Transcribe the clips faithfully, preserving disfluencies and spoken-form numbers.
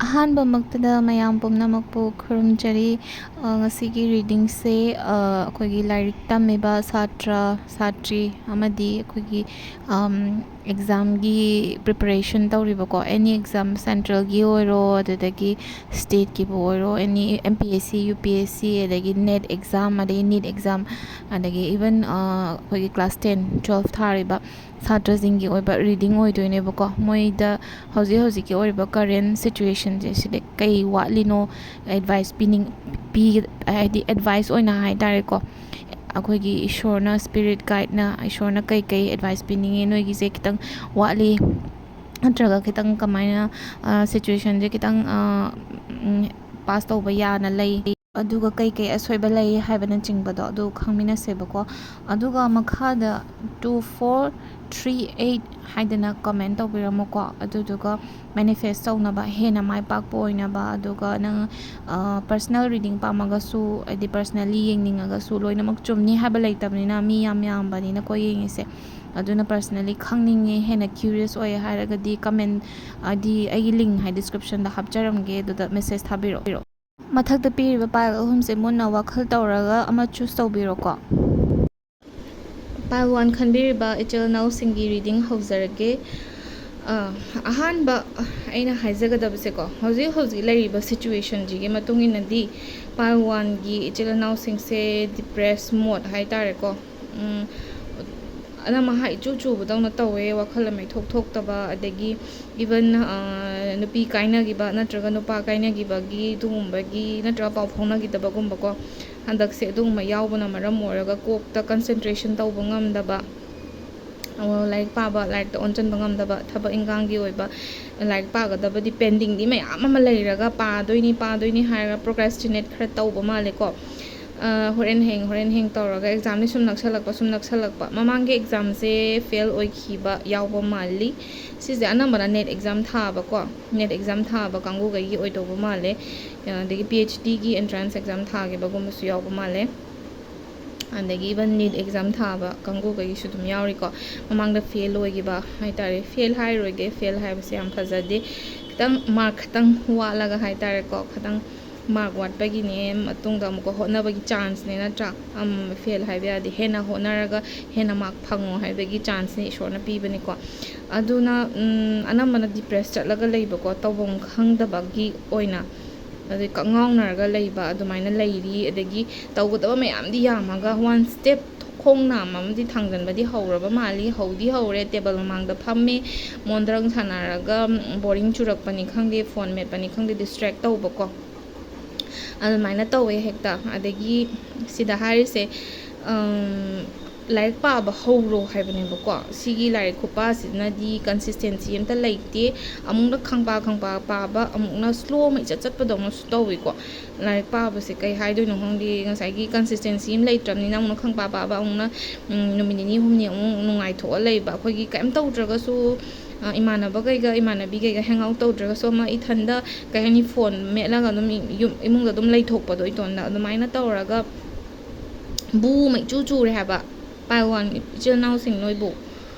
ꯑꯍꯥꯟꯕꯃꯛꯇꯗ ꯃꯌꯥꯝ ꯄꯨꯝꯅꯃꯛꯄꯨ ꯈꯨꯔꯨꯝꯖꯔꯤ꯫ ꯑ, ꯉꯁꯤꯒꯤ ꯔꯤꯗꯤꯡꯁꯦ, ꯑ, ꯑꯩꯈꯣꯏꯒꯤ ꯂꯥꯏꯔꯤꯛ ꯇꯝꯃꯤꯕ ꯁꯥꯇ꯭ꯔ, ꯁꯥꯇ꯭ꯔꯤ ꯑꯃꯗꯤ ꯑꯩꯈꯣꯏꯒꯤ, ꯑꯝ, ꯑꯦꯛꯖꯥꯝꯒꯤ ꯄ꯭ꯔꯤꯄꯦꯔꯦꯁꯟ ꯇꯧꯔꯤꯕꯀꯣ, ꯑꯦꯅꯤ ꯑꯦꯛꯖꯥꯝ, ꯁꯦꯟꯇ꯭ꯔꯦꯜꯒꯤ ꯑꯣꯏꯔꯣ, ꯑꯗꯨꯗꯒꯤ ꯁ꯭ꯇꯦꯠꯀꯤꯕꯨ ꯑꯣꯏꯔꯣ, ꯑꯦꯅꯤ M P S C, U P S C, ꯑꯗꯒꯤ ꯅꯦꯠ ꯑꯦꯛꯖꯥꯝ, ꯑꯗꯒꯤ ꯅꯤꯠ ꯑꯦꯛꯖꯥꯝ, ꯑꯗꯒꯤ ꯏꯚꯟ, ꯑ, ꯑꯩꯈꯣꯏꯒꯤ ꯀ꯭ꯂꯥꯁ ꯇꯦꯟ, ꯇꯨꯋꯦꯜꯐ ꯊꯥꯔꯤꯕ ꯁꯥꯇ꯭ꯔꯁꯤꯡꯒꯤ ꯑꯣꯏꯕ ꯔꯤꯗꯤꯡ ꯑꯣꯏꯗꯣꯏꯅꯦꯕꯀꯣ꯫ ꯃꯣꯏꯗ ꯍꯧꯖꯤꯛ ꯍꯧꯖꯤꯛꯀꯤ ꯑꯣꯏꯔꯤꯕ ꯀꯔꯦꯟ ꯁꯤꯆꯨꯋꯦꯁꯟꯁꯦ, ꯁꯤꯗ ꯀꯩ ꯋꯥꯠꯂꯤꯅꯣ, ꯑꯦꯗꯚꯥꯏꯁ ꯄꯤꯅꯤꯡ-, ꯄꯤ-, ꯍꯥꯏꯗꯤ ꯑꯦꯗꯚꯥꯏꯁ ꯑꯣꯏꯅ ꯍꯥꯏ ꯇꯥꯔꯦꯀꯣ, ꯑꯩꯈꯣꯏꯒꯤ ꯏꯁꯣꯔꯅ, ꯁ꯭ꯄꯤꯔꯤꯠ ꯒꯥꯏꯗꯅ ꯏꯁꯣꯔꯅ ꯀꯩ ꯀꯩ ꯑꯦꯗꯚꯥꯏꯁ ꯄꯤꯅꯤꯡꯉꯤ, ꯅꯣꯏꯒꯤꯁꯦ ꯈꯤꯇꯪ ꯋꯥꯠꯂꯤ, ꯅꯠꯇ꯭ꯔꯒ ꯈꯤꯇꯪ ꯀꯃꯥꯏꯅ, ꯑ, ꯁꯤꯆꯨꯋꯦꯁꯟꯁꯦ ꯈꯤꯇꯪ, ꯑ, ꯎꯝ, ꯄꯥꯁ ꯇꯧꯕ ꯌꯥꯅ ꯂꯩ, ꯑꯗꯨꯒ ꯀꯩ ꯀꯩ ꯑꯁꯣꯏꯕ ꯂꯩ ꯍꯥꯏꯕꯅꯆꯤꯡꯕꯗꯣ, ꯑꯗꯨ ꯈꯪꯃꯤꯟꯅꯁꯦꯕꯀꯣ꯫ ꯑꯗꯨꯒ ꯃꯈꯥꯗ two four three eight ꯍꯥꯏꯗꯅ ꯀꯃꯦꯟ ꯇꯧꯕꯤꯔꯝꯃꯨꯀꯣ꯫ ꯑꯗꯨꯗꯨꯒ ꯃꯦꯅꯤꯐꯦꯁ ꯇꯧꯅꯕ, ꯍꯦꯟꯅ ꯃꯥꯏ ꯄꯥꯛꯄ ꯑꯣꯏꯅꯕ, ꯑꯗꯨꯒ ꯅꯪ, ꯑ, ꯄꯔꯁꯅꯦꯜ ꯔꯤꯗꯤꯡ ꯄꯥꯝꯃꯒꯁꯨ, ꯍꯥꯏꯗꯤ ꯄꯔꯁꯅꯦꯜꯂꯤ ꯌꯦꯡꯅꯤꯡꯉꯒꯁꯨ, ꯂꯣꯏꯅꯃꯛ ꯆꯨꯝꯅꯤ ꯍꯥꯏꯕ ꯂꯩꯇꯕꯅꯤꯅ, ꯃꯤ ꯌꯥꯝ ꯌꯥꯝꯕꯅꯤꯅꯀꯣ ꯌꯦꯡꯉꯤꯁꯦ꯫ ꯑꯗꯨꯅ ꯄꯔꯁꯅꯦꯜꯂꯤ ꯈꯪꯅꯤꯡꯉꯦ, ꯍꯦꯟꯅ ꯀ꯭ꯌꯨꯔꯤꯌꯁ ꯑꯣꯏꯌꯦ ꯍꯥꯏꯔꯒꯗꯤ ꯀꯃꯦꯟ, ꯍꯥꯏꯗꯤ ꯑꯩꯒꯤ ꯂꯤꯡ ꯍꯥꯏ ꯗꯤꯁꯀ꯭ꯔꯤꯞꯁꯟꯗ ꯍꯥꯞꯆꯔꯝꯒꯦ, ꯑꯗꯨꯗ ꯃꯦꯁꯦꯖ ꯊꯥꯕꯤꯔꯛꯑꯣ꯫ ꯃꯊꯛꯇ ꯄꯤꯔꯤꯕ ꯄꯥꯏꯜ ꯑꯍꯨꯝꯁꯦ ꯃꯨꯟꯅ ꯋꯥꯈꯜ ꯇꯧꯔꯒ ꯑꯃ ꯆꯨꯁ ꯇꯧꯕꯤꯔꯣꯀꯣ꯫ ꯄꯥꯏꯜ ꯋꯥꯟ ꯈꯟꯕꯤꯔꯤꯕ ꯏꯆꯤꯜ ꯏꯅꯥꯎꯁꯤꯡꯒꯤ ꯔꯤꯗꯤꯡ ꯍꯧꯖꯔꯒꯦ꯫ ꯑ, ꯑꯍꯥꯟꯕ ꯑꯩꯅ ꯍꯥꯏꯖꯒꯗꯕꯁꯦꯀꯣ, ꯍꯧꯖꯤꯛ ꯍꯧꯖꯤꯛ ꯂꯩꯔꯤꯕ ꯁꯤꯆꯨꯋꯦꯁꯟꯁꯤꯒꯤ ꯃꯇꯨꯡ ꯏꯟꯅꯗꯤ ꯄꯥꯏꯜ ꯋꯥꯟꯒꯤ ꯏꯆꯤꯜ ꯏꯅꯥꯎꯁꯤꯡꯁꯦ ꯗꯤꯄ꯭ꯔꯦꯁ ꯃꯣꯠ ꯍꯥꯏ ꯇꯥꯔꯦꯀꯣ, ꯎꯝ, ꯑꯅꯝ ꯑꯍꯥ ꯏꯆꯨ ꯆꯨꯕꯗꯧꯅ ꯇꯧꯋꯦ, ꯋꯥꯈꯜ ꯑꯃ ꯏꯊꯣꯛ ꯊꯣꯛꯇꯕ, ꯑꯗꯒꯤ ꯏꯚꯟ, ꯑ, ꯅꯨꯄꯤ ꯀꯥꯏꯅꯈꯤꯕ ꯅꯠꯇ꯭ꯔꯒ ꯅꯨꯄꯥ ꯀꯥꯏꯅꯈꯤꯕꯒꯤ ꯑꯗꯨꯒꯨꯝꯕꯒꯤ ꯅꯠꯇ꯭ꯔꯒ ꯄꯥꯎ ꯐꯥꯎꯅꯈꯤꯗꯕꯒꯨꯝꯕꯀꯣ, ꯍꯟꯗꯛꯁꯦ ꯑꯗꯨꯒꯨꯝꯕ ꯌꯥꯎꯕꯅ ꯃꯔꯝ ꯑꯣꯏꯔꯒ ꯀꯣꯛꯇ ꯀꯟꯁꯦꯟꯇ꯭ꯔꯦꯁꯟ ꯇꯧꯕ ꯉꯝꯗꯕ, ꯑ, ꯂꯥꯏꯔꯤꯛ ꯄꯥꯕ, ꯂꯥꯏꯔꯤꯛꯇ ꯑꯣꯟꯁꯤꯟꯕ ꯉꯝꯗꯕ, ꯊꯕꯛ ꯏꯟꯈꯥꯡꯒꯤ ꯑꯣꯏꯕ ꯂꯥꯏꯔꯤꯛ ꯄꯥꯒꯗꯕꯗꯤ ꯄꯦꯟꯗꯤꯡꯗꯤ ꯃꯌꯥꯝ ꯑꯃ ꯂꯩꯔꯒ ꯄꯥꯗꯣꯏꯅꯤ, ꯄꯥꯗꯣꯏꯅꯤ ꯍꯥꯏꯔꯒ ꯄ꯭ꯔꯣꯀ꯭ꯔꯥꯁꯇꯤꯅꯦꯠ ꯈꯔ ꯇꯧꯕ ꯃꯥꯜꯂꯦꯀꯣ꯫ ꯑ, ꯍꯣꯔꯦꯟ ꯍꯌꯦꯡ, ꯍꯣꯔꯦꯟ ꯍꯌꯦꯡ ꯇꯧꯔꯒ ꯑꯦꯛꯖꯥꯝꯗꯤ ꯁꯨꯝ ꯅꯛꯁꯜꯂꯛꯄ, ꯁꯨꯝ ꯅꯛꯁꯜꯂꯛꯄ꯫ ꯃꯃꯥꯡꯒꯤ ꯑꯦꯛꯖꯥꯝꯁꯦ ꯐꯦꯜ ꯑꯣꯏꯈꯤꯕ ꯌꯥꯎꯕ ꯃꯥꯜꯂꯤ꯫ ꯁꯤꯁꯦ ꯑꯅꯝꯕꯅ ꯅꯦꯠ ꯑꯦꯛꯖꯥꯝ ꯊꯥꯕꯀꯣ, ꯅꯦꯠ ꯑꯦꯛꯖꯥꯝ ꯊꯥꯕ ꯀꯥꯡꯕꯨꯈꯩꯒꯤ ꯑꯣꯏꯗꯧꯕ ꯃꯥꯜꯂꯦ꯫ ꯑꯗꯒꯤ ꯄꯤ ꯑꯩꯆ ꯗꯤꯒꯤ ꯑꯦꯟꯇ꯭ꯔꯥꯟꯁ ꯑꯦꯛꯖꯥꯝ ꯊꯥꯈꯤꯕꯒꯨꯝꯕꯁꯨ ꯌꯥꯎꯕ ꯃꯥꯜꯂꯦ꯫ ꯑꯗꯒꯤ ꯏꯚꯟ ꯅꯤꯠ ꯑꯦꯛꯖꯥꯝ ꯊꯥꯕ ꯀꯥꯡꯕꯨꯈꯩꯒꯤꯁꯨ ꯑꯗꯨꯝ ꯌꯥꯎꯔꯤꯀꯣ꯫ ꯃꯃꯥꯡꯗ ꯐꯦꯜ ꯑꯣꯏꯈꯤꯕ ꯍꯥꯏ ꯇꯥꯔꯦ, ꯐꯦꯜ ꯍꯥꯏꯔꯣꯏꯒꯦ, ꯐꯦꯜ ꯍꯥꯏꯕꯁꯦ ꯌꯥꯝ ꯐꯖꯗꯦ꯫ ꯈꯤꯇꯪ ꯃꯥꯔꯛ ꯈꯤꯇꯪ ꯋꯥꯠꯂꯒ ꯍꯥꯏꯇꯥꯔꯦꯀꯣ, ꯈꯤꯇꯪ ꯃꯥꯔꯛ ꯋꯥꯠꯄꯒꯤꯅꯦ, ꯃꯇꯨꯡꯗ ꯑꯃꯨꯛꯀ ꯍꯣꯠꯅꯕꯒꯤ ꯆꯥꯟꯁꯅꯦ, ꯅꯠꯇ꯭ꯔꯥ? ꯐꯦꯜ ꯍꯥꯏꯕ ꯌꯥꯗꯦ, ꯍꯦꯟꯅ ꯍꯣꯠꯅꯔꯒ ꯍꯦꯟꯅ ꯃꯥꯔꯛ ꯐꯪꯉꯣ ꯍꯥꯏꯕꯒꯤ ꯆꯥꯟꯁꯅꯦ ꯏꯁꯣꯔꯅ ꯄꯤꯕꯅꯤꯀꯣ꯫ ꯑꯗꯨꯅ ꯑꯅꯝꯕꯅ ꯗꯤꯄ꯭ꯔꯦꯁ ꯆꯠꯂꯒ ꯂꯩꯕꯀꯣ, ꯇꯧꯐꯝ ꯈꯪꯗꯕꯒꯤ ꯑꯣꯏꯅ, ꯑꯗꯩ ꯀꯛꯉꯥꯎꯅꯔꯒ ꯂꯩꯕ ꯑꯗꯨꯃꯥꯏꯅ ꯂꯩꯔꯤ꯫ ꯑꯗꯒꯤ ꯇꯧꯒꯗꯕ ꯃꯌꯥꯝꯗꯤ ꯌꯥꯝꯃꯒ ꯋꯥꯟ ꯁ꯭ꯇꯦꯞ, ꯈꯣꯡ ꯅꯥꯝꯃ ꯑꯃꯗꯤ ꯊꯥꯡꯖꯟꯕꯗꯤ ꯍꯧꯔꯕ ꯃꯥꯜꯂꯤ꯫ ꯍꯧꯗꯤ ꯍꯧꯔꯦ, ꯇꯦꯕꯜ ꯃꯃꯥꯡꯗ ꯐꯝꯃꯤ, ꯃꯣꯟꯗ꯭ꯔꯪ ꯁꯥꯟꯅꯔꯒ ꯕꯣꯔꯤꯡ ꯆꯨꯔꯛꯄꯅꯤ ꯈꯪꯗꯦ, ꯐꯣꯟ ꯃꯦꯠꯄꯅꯤ ꯈꯪꯗꯦ, ꯗꯤꯁꯇ꯭ꯔꯦꯛ ꯇꯧꯕꯀꯣ, ꯑꯗꯨꯃꯥꯏꯅ ꯇꯧꯋꯦ ꯍꯦꯛꯇ꯫ ꯑꯗꯒꯤ ꯁꯤꯗ ꯍꯥꯏꯔꯤꯁꯦ, ꯂꯥꯏꯔꯤꯛ ꯄꯥꯕ ꯍꯧꯔꯣ ꯍꯥꯏꯕꯅꯦꯕꯀꯣ꯫ ꯁꯤꯒꯤ ꯂꯥꯏꯔꯤꯛ ꯈꯨꯄꯥꯁꯤꯅꯗꯤ ꯀꯟꯁꯤꯁꯇꯦꯟꯁꯤ ꯑꯝꯇ ꯂꯩꯇꯦ꯫ ꯑꯃꯨꯛꯅ ꯈꯪꯄꯥ ꯈꯪꯄꯥ ꯄꯥꯕ, ꯑꯃꯨꯛꯅ ꯁ꯭ꯂꯣ ꯑꯃ ꯏꯆꯠ ꯆꯠꯄꯗꯧꯅꯁꯨ ꯇꯧꯋꯤꯀꯣ꯫ ꯂꯥꯏꯔꯤꯛ ꯄꯥꯕꯁꯦ ꯀꯩ ꯍꯥꯏꯗꯣꯏꯅꯣ ꯈꯪꯗꯦ, ꯉꯁꯥꯏꯒꯤ ꯀꯟꯁꯤꯁꯇꯦꯟꯁꯤ ꯑꯃ ꯂꯩꯇ꯭ꯔꯕꯅꯤꯅ, ꯑꯃꯨꯛꯅ ꯈꯪꯄꯥ ꯄꯥꯕ, ꯑꯃꯨꯛꯅ ꯅꯨꯃꯤꯠ ꯅꯤꯅꯤ ꯍꯨꯝꯅꯤ ꯑꯃꯨꯛ ꯅꯨꯡꯉꯥꯏꯊꯣꯛꯑ ꯂꯩꯕ꯫ ꯑꯩꯈꯣꯏꯒꯤ ꯀꯩꯝ ꯇꯧꯗ꯭ꯔꯒꯁꯨ, ꯏꯃꯥꯟꯅꯕꯈꯩꯒ ꯏꯃꯥꯟꯅꯕꯤꯈꯩꯒ ꯍꯦꯡ ꯑꯥꯎꯠ ꯇꯧꯗ꯭ꯔꯒꯁꯨ, ꯑꯃ ꯏꯊꯟꯗ, ꯀꯩ ꯍꯥꯏꯅꯤ, ꯐꯣꯟ ꯃꯦꯠꯂꯒ ꯑꯗꯨꯝ ꯌꯨꯝ ꯏꯃꯨꯡꯗ ꯑꯗꯨꯝ ꯂꯩꯊꯣꯛꯄꯗꯣ ꯏꯇꯣꯟꯗ, ꯑꯗꯨꯃꯥꯏꯅ ꯇꯧꯔꯒ ꯕꯨ ꯑꯃ ꯏꯆꯨ ꯆꯨꯔꯦ ꯍꯥꯏꯕ꯫ ꯄꯥꯏ ꯋꯥꯟ, ꯏꯆꯤꯜ ꯏꯅꯥꯎꯁꯤꯡ ꯅꯣꯏꯕꯨ꯫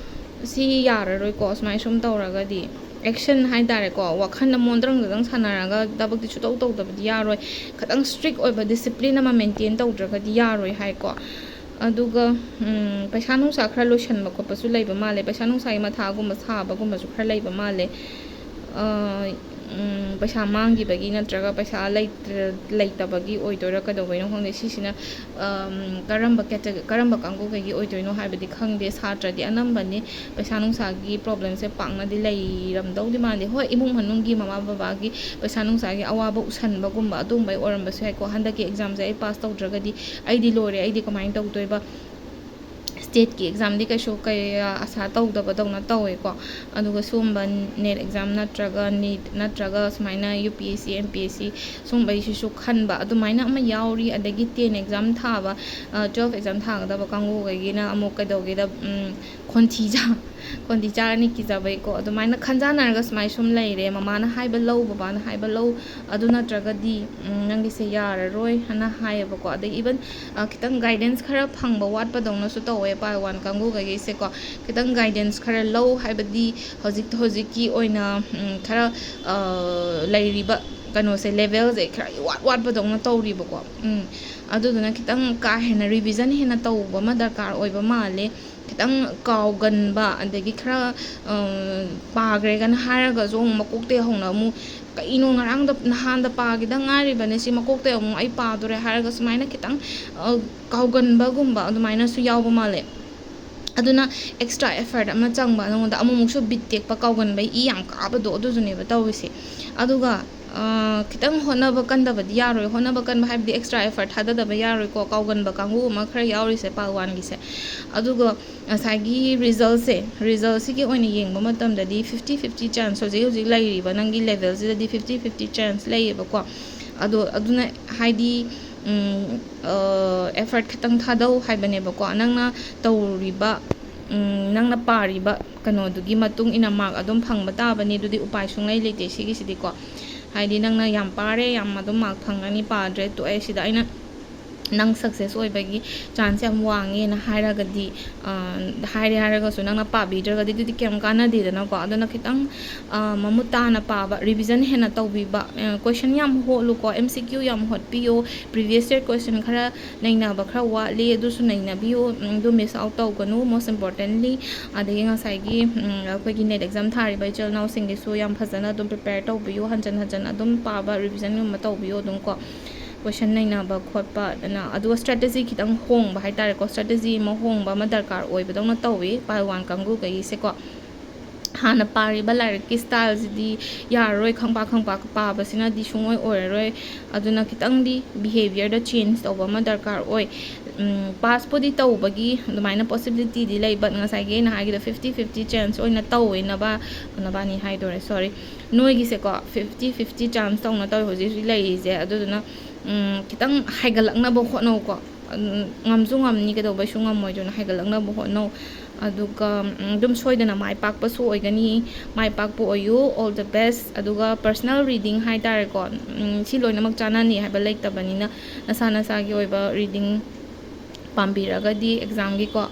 ꯁꯤ ꯌꯥꯔꯔꯣꯏꯀꯣ, ꯁꯨꯃꯥꯏꯅ ꯁꯨꯝ ꯇꯧꯔꯒꯗꯤ꯫ ꯑꯦꯛꯁꯟ ꯍꯥꯏ ꯇꯥꯔꯦꯀꯣ, ꯋꯥꯈꯜꯗ ꯃꯣꯟꯗ꯭ꯔꯪ ꯗ꯭ꯔꯪ ꯁꯥꯟꯅꯔꯒ ꯊꯕꯛꯇꯤ ꯁꯨꯇꯧ ꯇꯧꯗꯕꯗꯤ ꯌꯥꯔꯣꯏ꯫ ꯈꯤꯇꯪ ꯁ꯭ꯇ꯭ꯔꯤꯛ ꯑꯣꯏꯕ ꯗꯤꯁꯤꯄ꯭ꯂꯤꯟ ꯑꯃ ꯃꯦꯟꯇꯦꯟ ꯇꯧꯗ꯭ꯔꯒꯗꯤ ꯌꯥꯔꯣꯏ ꯍꯥꯏꯀꯣ꯫ ꯑꯗꯨꯒ ꯄꯩꯁꯥ ꯅꯨꯡꯁꯥ ꯈꯔ ꯂꯣꯏꯁꯟꯕ ꯈꯣꯠꯄꯁꯨ ꯂꯩꯕ ꯃꯥꯜꯂꯦ, ꯄꯩꯁꯥ ꯅꯨꯡꯁꯥꯒꯤ ꯃꯊꯥꯒꯨꯝꯕ ꯁꯥꯕꯒꯨꯝꯕꯁꯨ ꯈꯔ ꯂꯩꯕ ꯃꯥꯜꯂꯦ꯫ ꯄꯩꯁꯥ ꯃꯥꯡꯈꯤꯕꯒꯤ ꯅꯠꯇ꯭ꯔꯒ ꯄꯩꯁꯥ ꯂꯩꯇꯕꯒꯤ ꯑꯣꯏꯗꯣꯏꯔꯥ, ꯀꯩꯗꯧꯕꯩꯅꯣ ꯈꯪꯗꯦ꯫ ꯁꯤꯁꯤꯅ ꯀꯔꯝꯕ ꯀꯦꯇ ꯀꯔꯝꯕ ꯀꯥꯡꯕꯨꯈꯩꯒꯤ ꯑꯣꯏꯗꯣꯏꯅꯣ ꯍꯥꯏꯕꯗꯤ ꯈꯪꯗꯦ꯫ ꯁꯥꯇ꯭ꯔꯗꯤ ꯑꯅꯝꯕꯅꯤ, ꯄꯩꯁꯥ ꯅꯨꯡꯁꯥꯒꯤ ꯄ꯭ꯔꯣꯕ꯭ꯂꯦꯝꯁꯦ ꯄꯥꯛꯅꯗꯤ ꯂꯩꯔꯝꯗꯧꯗꯤ ꯃꯥꯟꯗꯦ꯫ ꯍꯣꯏ, ꯏꯃꯨꯡ ꯃꯅꯨꯡꯒꯤ ꯃꯃꯥ ꯕꯕꯥꯒꯤ ꯄꯩꯁꯥ ꯅꯨꯡꯁꯥꯒꯤ ꯑꯋꯥꯕ ꯎꯁꯟꯕꯒꯨꯝꯕ ꯑꯗꯨꯒꯨꯝꯕꯩ ꯑꯣꯏꯔꯝꯕꯁꯨ ꯌꯥꯏꯀꯣ꯫ ꯍꯟꯗꯛꯀꯤ ꯑꯦꯛꯖꯥꯝꯁꯦ ꯑꯩ ꯄꯥꯁ ꯇꯧꯗ꯭ꯔꯒꯗꯤ ꯑꯩꯗꯤ ꯂꯣꯏꯔꯦ, ꯑꯩꯗꯤ ꯀꯃꯥꯏꯅ ꯇꯧꯗꯣꯏꯕ? ꯁ꯭ꯇꯦꯠꯀꯤ ꯑꯦꯛꯖꯥꯝꯗꯤ ꯀꯩꯁꯨ ꯀꯌꯥ ꯑꯁꯥ ꯇꯧꯗꯕꯗꯧꯅ ꯇꯧꯋꯦꯀꯣ꯫ ꯑꯗꯨꯒ ꯁꯤꯒꯨꯝꯕ ꯅꯦꯠ ꯑꯦꯛꯖꯥꯝ ꯅꯠꯇ꯭ꯔꯒ ꯅꯤꯠ ꯅꯠꯇ꯭ꯔꯒ ꯁꯨꯃꯥꯏꯅ U P S C, M P S C ꯁꯨꯝꯕꯩꯁꯤꯁꯨ ꯈꯟꯕ ꯑꯗꯨꯃꯥꯏꯅ ꯑꯃ ꯌꯥꯎꯔꯤ꯫ ꯑꯗꯒꯤ ꯇꯦꯟ ꯑꯦꯛꯖꯥꯝ ꯊꯥꯕ, ꯇꯨꯋꯦꯜꯐ ꯑꯦꯛꯖꯥꯝ ꯊꯥꯒꯗꯕ ꯀꯥꯡꯕꯨꯈꯩꯒꯤꯅ ꯑꯃꯨꯛ ꯀꯩꯗꯧꯒꯦꯗ, ꯈꯣꯟꯊꯤ ꯆꯥ-, ꯈꯣꯟꯗꯤ ꯆꯥꯔꯅꯤ ꯀꯤꯖꯕꯩꯀꯣ꯫ ꯑꯗꯨꯃꯥꯏꯅ ꯈꯟꯖꯥꯟꯅꯔꯒ ꯁꯨꯃꯥꯏ ꯁꯨꯝ ꯂꯩꯔꯦ꯫ ꯃꯃꯥꯅ ꯍꯥꯏꯕ ꯂꯧ, ꯕꯕꯥꯅ ꯍꯥꯏꯕ ꯂꯧ, ꯑꯗꯨ ꯅꯠꯇ꯭ꯔꯒꯗꯤ, ꯎꯝ, ꯅꯪꯒꯤꯁꯦ ꯌꯥꯔꯔꯣꯏ ꯍꯥꯏꯅ ꯍꯥꯏꯌꯦꯕꯀꯣ꯫ ꯑꯗꯩ even, ꯑ, ꯈꯤꯇꯪ guidance ꯈꯔ ꯐꯪꯕ ꯋꯥꯠꯄꯗꯧꯅꯁꯨ ꯇꯧꯋꯦ ꯄꯥꯏꯜ ꯋꯥꯟ ꯀꯥꯡꯕꯨꯈꯩꯒꯤꯁꯦꯀꯣ꯫ ꯈꯤꯇꯪ guidance ꯈꯔ ꯂꯧ, ꯍꯥꯏꯕꯗꯤ ꯍꯧꯖꯤꯛ ꯍꯧꯖꯤꯛꯀꯤ ꯑꯣꯏꯅ, ꯎꯝ, ꯈꯔ, ꯑ, ꯂꯩꯔꯤꯕ ꯀꯩꯅꯣꯁꯦ, ꯂꯦꯚꯦꯜꯁꯦ ꯈꯔ ꯏꯋꯥꯠ ꯋꯥꯠꯄꯗꯧꯅ ꯇꯧꯔꯤꯕꯀꯣ꯫ ꯎꯝ, ꯑꯗꯨꯗꯨꯅ ꯈꯤꯇꯪ ꯀꯥ ꯍꯦꯟꯅ ꯔꯤꯚꯤꯖꯟ ꯍꯦꯟꯅ ꯇꯧꯕ ꯑꯃ ꯗꯔꯀꯥꯔ ꯑꯣꯏꯕ ꯃꯥꯜꯂꯦ꯫ ꯈꯤꯇꯪ ꯀꯥꯎꯒꯟꯕ, ꯑꯗꯒꯤ ꯈꯔ, ꯑ, ꯄꯥꯈ꯭ꯔꯦꯒꯅ ꯍꯥꯏꯔꯒꯁꯨ ꯑꯃꯨꯛ ꯃꯀꯣꯛꯇꯒꯤ ꯍꯧꯅ ꯑꯃꯨꯛ, "ꯀꯩꯅꯣ, ꯉꯔꯥꯡꯗ, ꯅꯍꯥꯟꯗ ꯄꯥꯈꯤꯗ ꯉꯥꯏꯔꯤꯕꯅꯦ, ꯁꯤ ꯃꯀꯣꯛꯇꯒꯤ ꯑꯃꯨꯛ ꯑꯩ ꯄꯥꯗꯣꯔꯦ" ꯍꯥꯏꯔꯒ ꯁꯨꯃꯥꯏꯅ ꯈꯤꯇꯪ, ꯑ, ꯀꯥꯎꯒꯟꯕꯒꯨꯝꯕ ꯑꯗꯨꯃꯥꯏꯅꯁꯨ ꯌꯥꯎꯕ ꯃꯥꯜꯂꯦ꯫ ꯑꯗꯨꯅ extra effort ꯑꯃ ꯆꯪꯕ, ꯅꯉꯣꯟꯗ ꯑꯃꯨꯛꯃꯨꯛꯁꯨ ꯕꯤꯠ ꯇꯦꯛꯄ, ꯀꯥꯎꯒꯟꯕ, ꯏ ꯌꯥꯝ ꯀꯥꯕꯗꯣ, ꯑꯗꯨꯗꯨꯅꯦꯕ ꯇꯧꯔꯤꯁꯦ꯫ ꯑꯗꯨꯒ, ꯑ, ꯈꯤꯇꯪ ꯍꯣꯠꯅꯕ ꯀꯟꯗꯕꯗꯤ ꯌꯥꯔꯣꯏ꯫ ꯍꯣꯠꯅꯕ ꯀꯟꯕ ꯍꯥꯏꯕꯗꯤ extra effort ꯊꯥꯗꯗꯕ ꯌꯥꯔꯣꯏꯀꯣ, ꯀꯥꯎꯒꯟꯕ ꯀꯥꯡꯕꯨ ꯑꯃ ꯈꯔ ꯌꯥꯎꯔꯤꯁꯦ ꯄꯥꯏꯜ ꯋꯥꯟꯒꯤꯁꯦ꯫ ꯑꯗꯨꯒ ꯉꯁꯥꯏꯒꯤ resultꯁꯦ, resultꯁꯤꯒꯤ ꯑꯣꯏꯅ ꯌꯦꯡꯕ ꯃꯇꯝꯗꯗꯤ fifty fifty chance, ꯍꯧꯖꯤꯛ ꯍꯧꯖꯤꯛ ꯂꯩꯔꯤꯕ ꯅꯪꯒꯤ levelꯁꯤꯗꯗꯤ fifty fifty chance ꯂꯩꯌꯦꯕꯀꯣ꯫ ꯑꯗꯣ ꯑꯗꯨꯅ ꯍꯥꯏꯗꯤ, ꯎꯝ, ꯑ, effort ꯈꯤꯇꯪ ꯊꯥꯗꯧ ꯍꯥꯏꯕꯅꯦꯕꯀꯣ꯫ ꯅꯪꯅ ꯇꯧꯔꯤꯕ, ꯎꯝ, ꯅꯪꯅ ꯄꯥꯔꯤꯕ ꯀꯩꯅꯣꯗꯨꯒꯤ ꯃꯇꯨꯡ ꯏꯟꯅ mark ꯑꯗꯨꯝ ꯐꯪꯕ ꯇꯥꯕꯅꯤ꯫ ꯑꯗꯨꯗꯤ ꯎꯄꯥꯏ ꯁꯨꯡꯂꯩ ꯂꯩꯇꯦ ꯁꯤꯒꯤꯁꯤꯗꯤꯀꯣ꯫ ꯍꯥꯏꯗꯤ ꯅꯪꯅ ꯌꯥꯝ ꯄꯥꯔꯦ, ꯌꯥꯝ ꯑꯗꯨꯝ mark ꯐꯪꯒꯅꯤ, ꯄꯥꯗ꯭ꯔꯦ, ꯇꯣꯛꯑꯦ, ꯁꯤꯗ ꯑꯩꯅ ꯅꯪ success ꯑꯣꯏꯕꯒꯤ chance ꯌꯥꯝ ꯋꯥꯡꯉꯦꯅ ꯍꯥꯏꯔꯒꯗꯤ, ꯑ, ꯍꯥꯏꯔꯦ ꯍꯥꯏꯔꯒꯁꯨ ꯅꯪꯅ ꯄꯥꯕꯤꯗ꯭ꯔꯒꯗꯤ ꯑꯗꯨꯗꯤ ꯀꯩꯝ ꯀꯥꯟꯅꯗꯦꯗꯅꯀꯣ꯫ ꯑꯗꯨꯅ ꯈꯤꯇꯪ, ꯑ, ꯃꯃꯨꯠ ꯇꯥꯅ ꯄꯥꯕ, revision ꯍꯦꯟꯅ ꯇꯧꯕꯤꯕ, ꯑ, question ꯌꯥꯝ ꯍꯣꯠꯂꯨꯀꯣ, M C Q ꯌꯥꯝ ꯍꯣꯠꯄꯤꯌꯣ, previous year question ꯈꯔ ꯅꯩꯅꯕ ꯈꯔ ꯋꯥꯠꯂꯤ, ꯑꯗꯨꯁꯨ ꯅꯩꯅꯕꯤꯌꯨ, ꯎꯝ, ꯑꯗꯨ miss out ꯇꯧꯒꯅꯨ, most importantly꯫ ꯑꯗꯒꯤ ꯉꯁꯥꯏꯒꯤ, ꯎꯝ, ꯑꯩꯈꯣꯏꯒꯤ NET exam ꯊꯥꯔꯤꯕ ꯏꯆꯤꯜ ꯏꯅꯥꯎꯁꯤꯡꯒꯤꯁꯨ ꯌꯥꯝ ꯐꯖꯅ ꯑꯗꯨꯝ prepare ꯇꯧꯕꯤꯌꯨ, ꯍꯟꯖꯟ ꯍꯟꯖꯟ ꯑꯗꯨꯝ ꯄꯥꯕ, revisionꯒꯨꯝꯕ ꯇꯧꯕꯤꯌꯨ ꯑꯗꯨꯝ ꯀꯣ, question ꯅꯩꯅꯕ ꯈꯣꯠꯄ꯫ ꯑꯗꯨꯅ ꯑꯗꯨꯒ strategy ꯈꯤꯇꯪ ꯍꯣꯡꯕ ꯍꯥꯏꯇꯥꯔꯦꯀꯣ, strategy ꯑꯃ ꯍꯣꯡꯕ ꯑꯃ ꯗꯔꯀꯥꯔ ꯑꯣꯏꯕꯗꯧꯅ ꯇꯧꯋꯤ ꯄꯥꯏꯜ ꯋꯥꯟ ꯀꯥꯡꯕꯨꯈꯩꯒꯤꯁꯦꯀꯣ꯫ ꯍꯥꯟꯅ ꯄꯥꯔꯤꯕ ꯂꯥꯏꯔꯤꯛꯀꯤ styleꯁꯤꯗꯤ ꯌꯥꯔꯔꯣꯏ, ꯈꯪꯄꯥ ꯈꯪꯄꯥ ꯄꯥꯕꯁꯤꯅꯗꯤ ꯁꯨꯡꯑꯣꯏ ꯑꯣꯏꯔꯔꯣꯏ꯫ ꯑꯗꯨꯅ ꯈꯤꯇꯪꯗꯤ behaviourꯗ change ꯇꯧꯕ ꯑꯃ ꯗꯔꯀꯥꯔ ꯑꯣꯏ꯫ ꯎꯝ, passꯄꯨꯗꯤ ꯇꯧꯕꯒꯤ ꯑꯗꯨꯃꯥꯏꯅ possibilityꯗꯤ ꯂꯩ, but ꯉꯁꯥꯏꯒꯤ ꯑꯩꯅ ꯍꯥꯏꯈꯤꯕꯗꯣ fifty fifty chance ꯑꯣꯏꯅ ꯇꯧꯋꯦ ꯅꯕꯥ-, ꯅꯕꯥꯅꯤ ꯍꯥꯏꯗꯣꯔꯦ, sorry, ꯅꯣꯏꯒꯤꯁꯦꯀꯣ, fifty fifty chance ꯇꯧꯅ ꯇꯧꯋꯦ ꯍꯧꯖꯤꯛ ꯍꯧꯖꯤꯛ ꯂꯩꯔꯤꯁꯦ꯫ ꯑꯗꯨꯗꯨꯅ, ꯎꯝ, ꯈꯤꯇꯪ ꯍꯥꯏꯒꯠꯂꯛꯅꯕ ꯍꯣꯠꯅꯧꯀꯣ꯫ ꯎꯝ, ꯉꯝꯁꯨ ꯉꯝꯅꯤ, ꯀꯩꯗꯧꯕꯩꯁꯨ ꯉꯝꯃꯣꯏꯗꯣꯏꯅꯣ? ꯍꯥꯏꯒꯠꯂꯛꯅꯕ ꯍꯣꯠꯅꯧ꯫ ꯑꯗꯨꯒ, ꯎꯝ, ꯑꯗꯨꯝ ꯁꯣꯏꯗꯅ ꯃꯥꯏ ꯄꯥꯛꯄꯁꯨ ꯑꯣꯏꯒꯅꯤ꯫ ꯃꯥꯏ ꯄꯥꯛꯄ ꯑꯣꯏꯌꯨ, all the best꯫ ꯑꯗꯨꯒ personal reading ꯍꯥꯏ ꯇꯥꯔꯦꯀꯣ, ꯎꯝ, ꯁꯤ ꯂꯣꯏꯅꯃꯛ ꯆꯥꯟꯅꯅꯤ ꯍꯥꯏꯕ ꯂꯩꯇꯕꯅꯤꯅ, ꯅꯁꯥ ꯅꯁꯥꯒꯤ ꯑꯣꯏꯕ reading ꯄꯥꯝꯕꯤꯔꯒꯗꯤ examꯒꯤꯀꯣ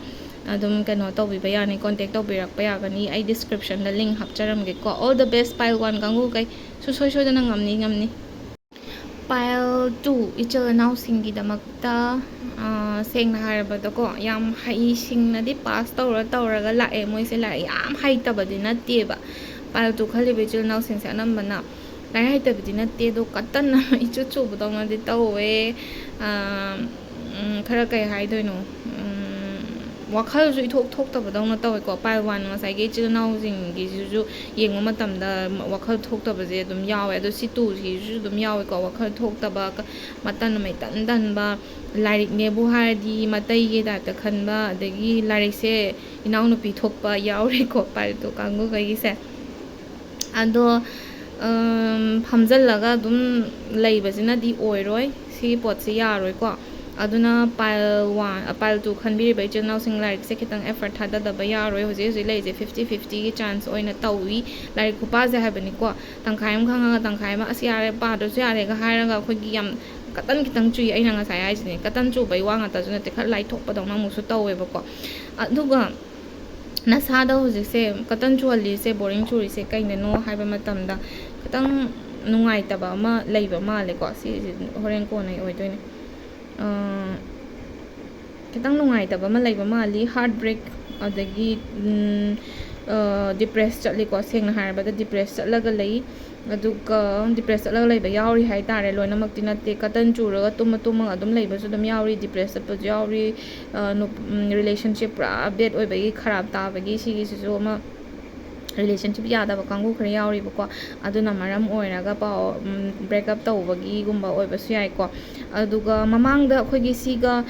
ꯑꯗꯨꯝ ꯀꯩꯅꯣ ꯇꯧꯕꯤꯕ ꯌꯥꯅꯤ, contact ꯇꯧꯕꯤꯔꯛꯄ ꯌꯥꯒꯅꯤ꯫ ꯑꯩ descriptionꯗ link ꯍꯥꯞꯆꯔꯝꯒꯦꯀꯣ꯫ All the best, pile one ꯀꯥꯡꯒꯨꯈꯩ꯫ ꯁꯨꯡꯁꯣꯏ ꯁꯣꯏꯗꯅ ꯉꯝꯅꯤ, ꯉꯝꯅꯤ꯫ Pile two ꯏꯆꯤꯜ ꯏꯅꯥꯎꯁꯤꯡꯒꯤꯗꯃꯛꯇ, ꯑꯥ, ꯁꯦꯡꯅ ꯍꯥꯏꯔꯕꯗꯀꯣ, ꯌꯥꯝ ꯍꯩꯁꯤꯡꯅꯗꯤ pass ꯇꯧꯔ ꯇꯧꯔꯒ ꯂꯥꯛꯑꯦ꯫ ꯃꯣꯏꯁꯦ ꯂꯥꯏꯔꯤꯛ ꯌꯥꯝ ꯍꯩꯇꯕꯗꯤ ꯅꯠꯇꯦꯕ꯫ Pile two ꯈꯜꯂꯤꯕ ꯏꯆꯤꯜ ꯏꯅꯥꯎꯁꯤꯡꯁꯦ ꯑꯅꯝꯕꯅ ꯂꯥꯏꯔꯤꯛ ꯍꯩꯇꯕꯗꯤ ꯅꯠꯇꯦ, ꯑꯗꯣ ꯀꯇꯟ ꯑꯃ ꯏꯆꯨ ꯆꯨꯕꯗꯧꯅꯗꯤ ꯇꯧꯋꯦ꯫ ꯑꯥ, ꯎꯝ, ꯈꯔ ꯀꯩ ꯍꯥꯏꯗꯣꯏꯅꯣ, ꯎꯝ, ꯋꯥꯈꯜꯁꯨ ꯏꯊꯣꯛ ꯊꯣꯛꯇꯕꯗꯧꯅ ꯇꯧꯋꯦꯀꯣ꯫ Pile one ꯉꯁꯥꯏꯒꯤ ꯏꯆꯤꯜ ꯏꯅꯥꯎꯁꯤꯡꯒꯤꯁꯤꯁꯨ ꯌꯦꯡꯕ ꯃꯇꯝꯗ ꯋꯥꯈꯜ ꯊꯣꯛꯇꯕꯁꯦ ꯑꯗꯨꯝ ꯌꯥꯎꯋꯦ꯫ ꯑꯗꯣ ꯁꯤ twoꯁꯤꯁꯨ ꯑꯗꯨꯝ ꯌꯥꯎꯋꯦꯀꯣ, ꯋꯥꯈꯜ ꯊꯣꯛꯇꯕ, ꯃꯇꯟ ꯑꯃ ꯏꯇꯟ ꯇꯟꯕ, ꯂꯥꯏꯔꯤꯛꯅꯦꯕꯨ ꯍꯥꯏꯔꯗꯤ ꯃꯇꯩꯒꯤ typeꯇ ꯈꯟꯕ, ꯑꯗꯒꯤ ꯂꯥꯏꯔꯤꯛꯁꯦ ꯏꯅꯥꯎꯅꯨꯄꯤ ꯊꯣꯛꯄ ꯌꯥꯎꯔꯦꯀꯣ, Pile two ꯀꯥꯡꯒꯨꯈꯩꯒꯤꯁꯦ꯫ ꯑꯗꯣ, ꯎꯝ, ꯐꯝꯖꯜꯂꯒ ꯑꯗꯨꯝ ꯂꯩꯕꯁꯤꯅꯗꯤ ꯑꯣꯏꯔꯣꯏ, ꯁꯤꯒꯤ ꯄꯣꯠꯁꯤ ꯌꯥꯔꯣꯏꯀꯣ꯫ ꯑꯗꯨꯅ Pile one, Pile two ꯈꯟꯕꯤꯔꯤꯕ ꯏꯆꯤꯜ ꯏꯅꯥꯎꯁꯤꯡ, ꯂꯥꯏꯔꯤꯛꯁꯦ ꯈꯤꯇꯪ effort ꯊꯥꯗꯗꯕ ꯌꯥꯔꯣꯏ꯫ ꯍꯧꯖꯤꯛ ꯍꯧꯖꯤꯛ ꯂꯩꯔꯤꯁꯦ fifty fiftyꯒꯤ chance ꯑꯣꯏꯅ ꯇꯧꯏ꯫ ꯂꯥꯏꯔꯤꯛ ꯈꯨꯄꯥꯁꯦ ꯍꯥꯏꯕꯅꯤꯀꯣ, ꯇꯪꯈꯥꯏ ꯑꯃ ꯈꯪꯉꯒ ꯇꯪꯈꯥꯏ ꯑꯃ "ꯑꯁ, ꯌꯥꯔꯦ, ꯄꯥꯗ꯭ꯔꯁꯨ ꯌꯥꯔꯦꯒ" ꯍꯥꯏꯔꯒ ꯑꯩꯈꯣꯏꯒꯤ ꯌꯥꯝ ꯀꯇꯟ ꯈꯤꯇꯪ ꯆꯨꯏ꯫ ꯑꯩꯅ ꯉꯁꯥꯏ ꯍꯥꯏꯁꯤꯅꯦ, ꯀꯇꯟ ꯆꯨꯕꯩ ꯋꯥ ꯉꯥꯛꯇꯁꯨ ꯅꯠꯇꯦ, ꯈꯔ ꯂꯥꯏꯊꯣꯛꯄꯗꯧꯅ ꯑꯃꯨꯛꯁꯨ ꯇꯧꯋꯦꯕꯀꯣ꯫ ꯑꯗꯨꯒ ꯅꯁꯥꯗ ꯍꯧꯖꯤꯛꯁꯦ ꯀꯇꯟ ꯆꯨꯍꯜꯂꯤꯁꯦ, boring ꯆꯨꯔꯤꯁꯦ ꯀꯩꯅꯅꯣ ꯍꯥꯏꯕ ꯃꯇꯝꯗ, ꯈꯤꯇꯪ ꯅꯨꯡꯉꯥꯏꯇꯕ ꯑꯃ ꯂꯩꯕ ꯃꯥꯜꯂꯦꯀꯣ꯫ ꯁꯤꯁꯦ ꯍꯣꯔꯦꯟ ꯀꯣꯟꯅ ꯑꯣꯏꯗꯣꯏꯅꯦ꯫ ꯑꯥ, ꯈꯤꯇꯪ ꯅꯨꯡꯉꯥꯏꯇꯕ ꯑꯃ ꯂꯩꯕ ꯃꯥꯜꯂꯤ, heart break, ꯑꯗꯒꯤ, ꯎꯝ, ꯑꯥ, depress ꯆꯠꯂꯤꯀꯣ꯫ ꯁꯦꯡꯅ ꯍꯥꯏꯔꯕꯗ, depress ꯆꯠꯂꯒ ꯂꯩ꯫ ꯑꯗꯨꯒ depress ꯆꯠꯂꯒ ꯂꯩꯕ ꯌꯥꯎꯔꯤ ꯍꯥꯏ ꯇꯥꯔꯦ꯫ ꯂꯣꯏꯅꯃꯛꯇꯤ ꯅꯠꯇꯦ꯫ ꯀꯇꯟ ꯆꯨꯔꯒ ꯇꯨꯝꯃ ꯇꯨꯝꯃꯒ ꯑꯗꯨꯝ ꯂꯩꯕꯁꯨ ꯑꯗꯨꯝ ꯌꯥꯎꯔꯤ, depress ꯆꯠꯄꯁꯨ ꯌꯥꯎꯔꯤ, ꯑꯥ, ꯅꯨꯞ-, ꯎꯝ, relationship ꯄꯨꯔꯥ bad ꯑꯣꯏꯕꯒꯤ, ꯈꯔꯥꯞ ꯇꯥꯕꯒꯤ, ꯁꯤꯒꯤꯁꯤꯁꯨ ꯑꯃ ꯔꯤꯂꯦꯁꯟꯁꯤꯞ ꯌꯥꯗꯕ ꯀꯥꯡꯕꯨ ꯈꯔ ꯌꯥꯎꯔꯤꯕꯀꯣ꯫ ꯑꯗꯨꯅ ꯃꯔꯝ ꯑꯣꯏꯔꯒ ꯄꯥꯎ ꯕ꯭ꯔꯦꯛꯑꯞ ꯇꯧꯕꯒꯤꯒꯨꯝꯕ ꯑꯣꯏꯕꯁꯨ ꯌꯥꯏꯀꯣ꯫ ꯑꯗꯨꯒ ꯃꯃꯥꯡꯗ ꯑꯩꯈꯣꯏꯒꯤ ꯁꯤꯒ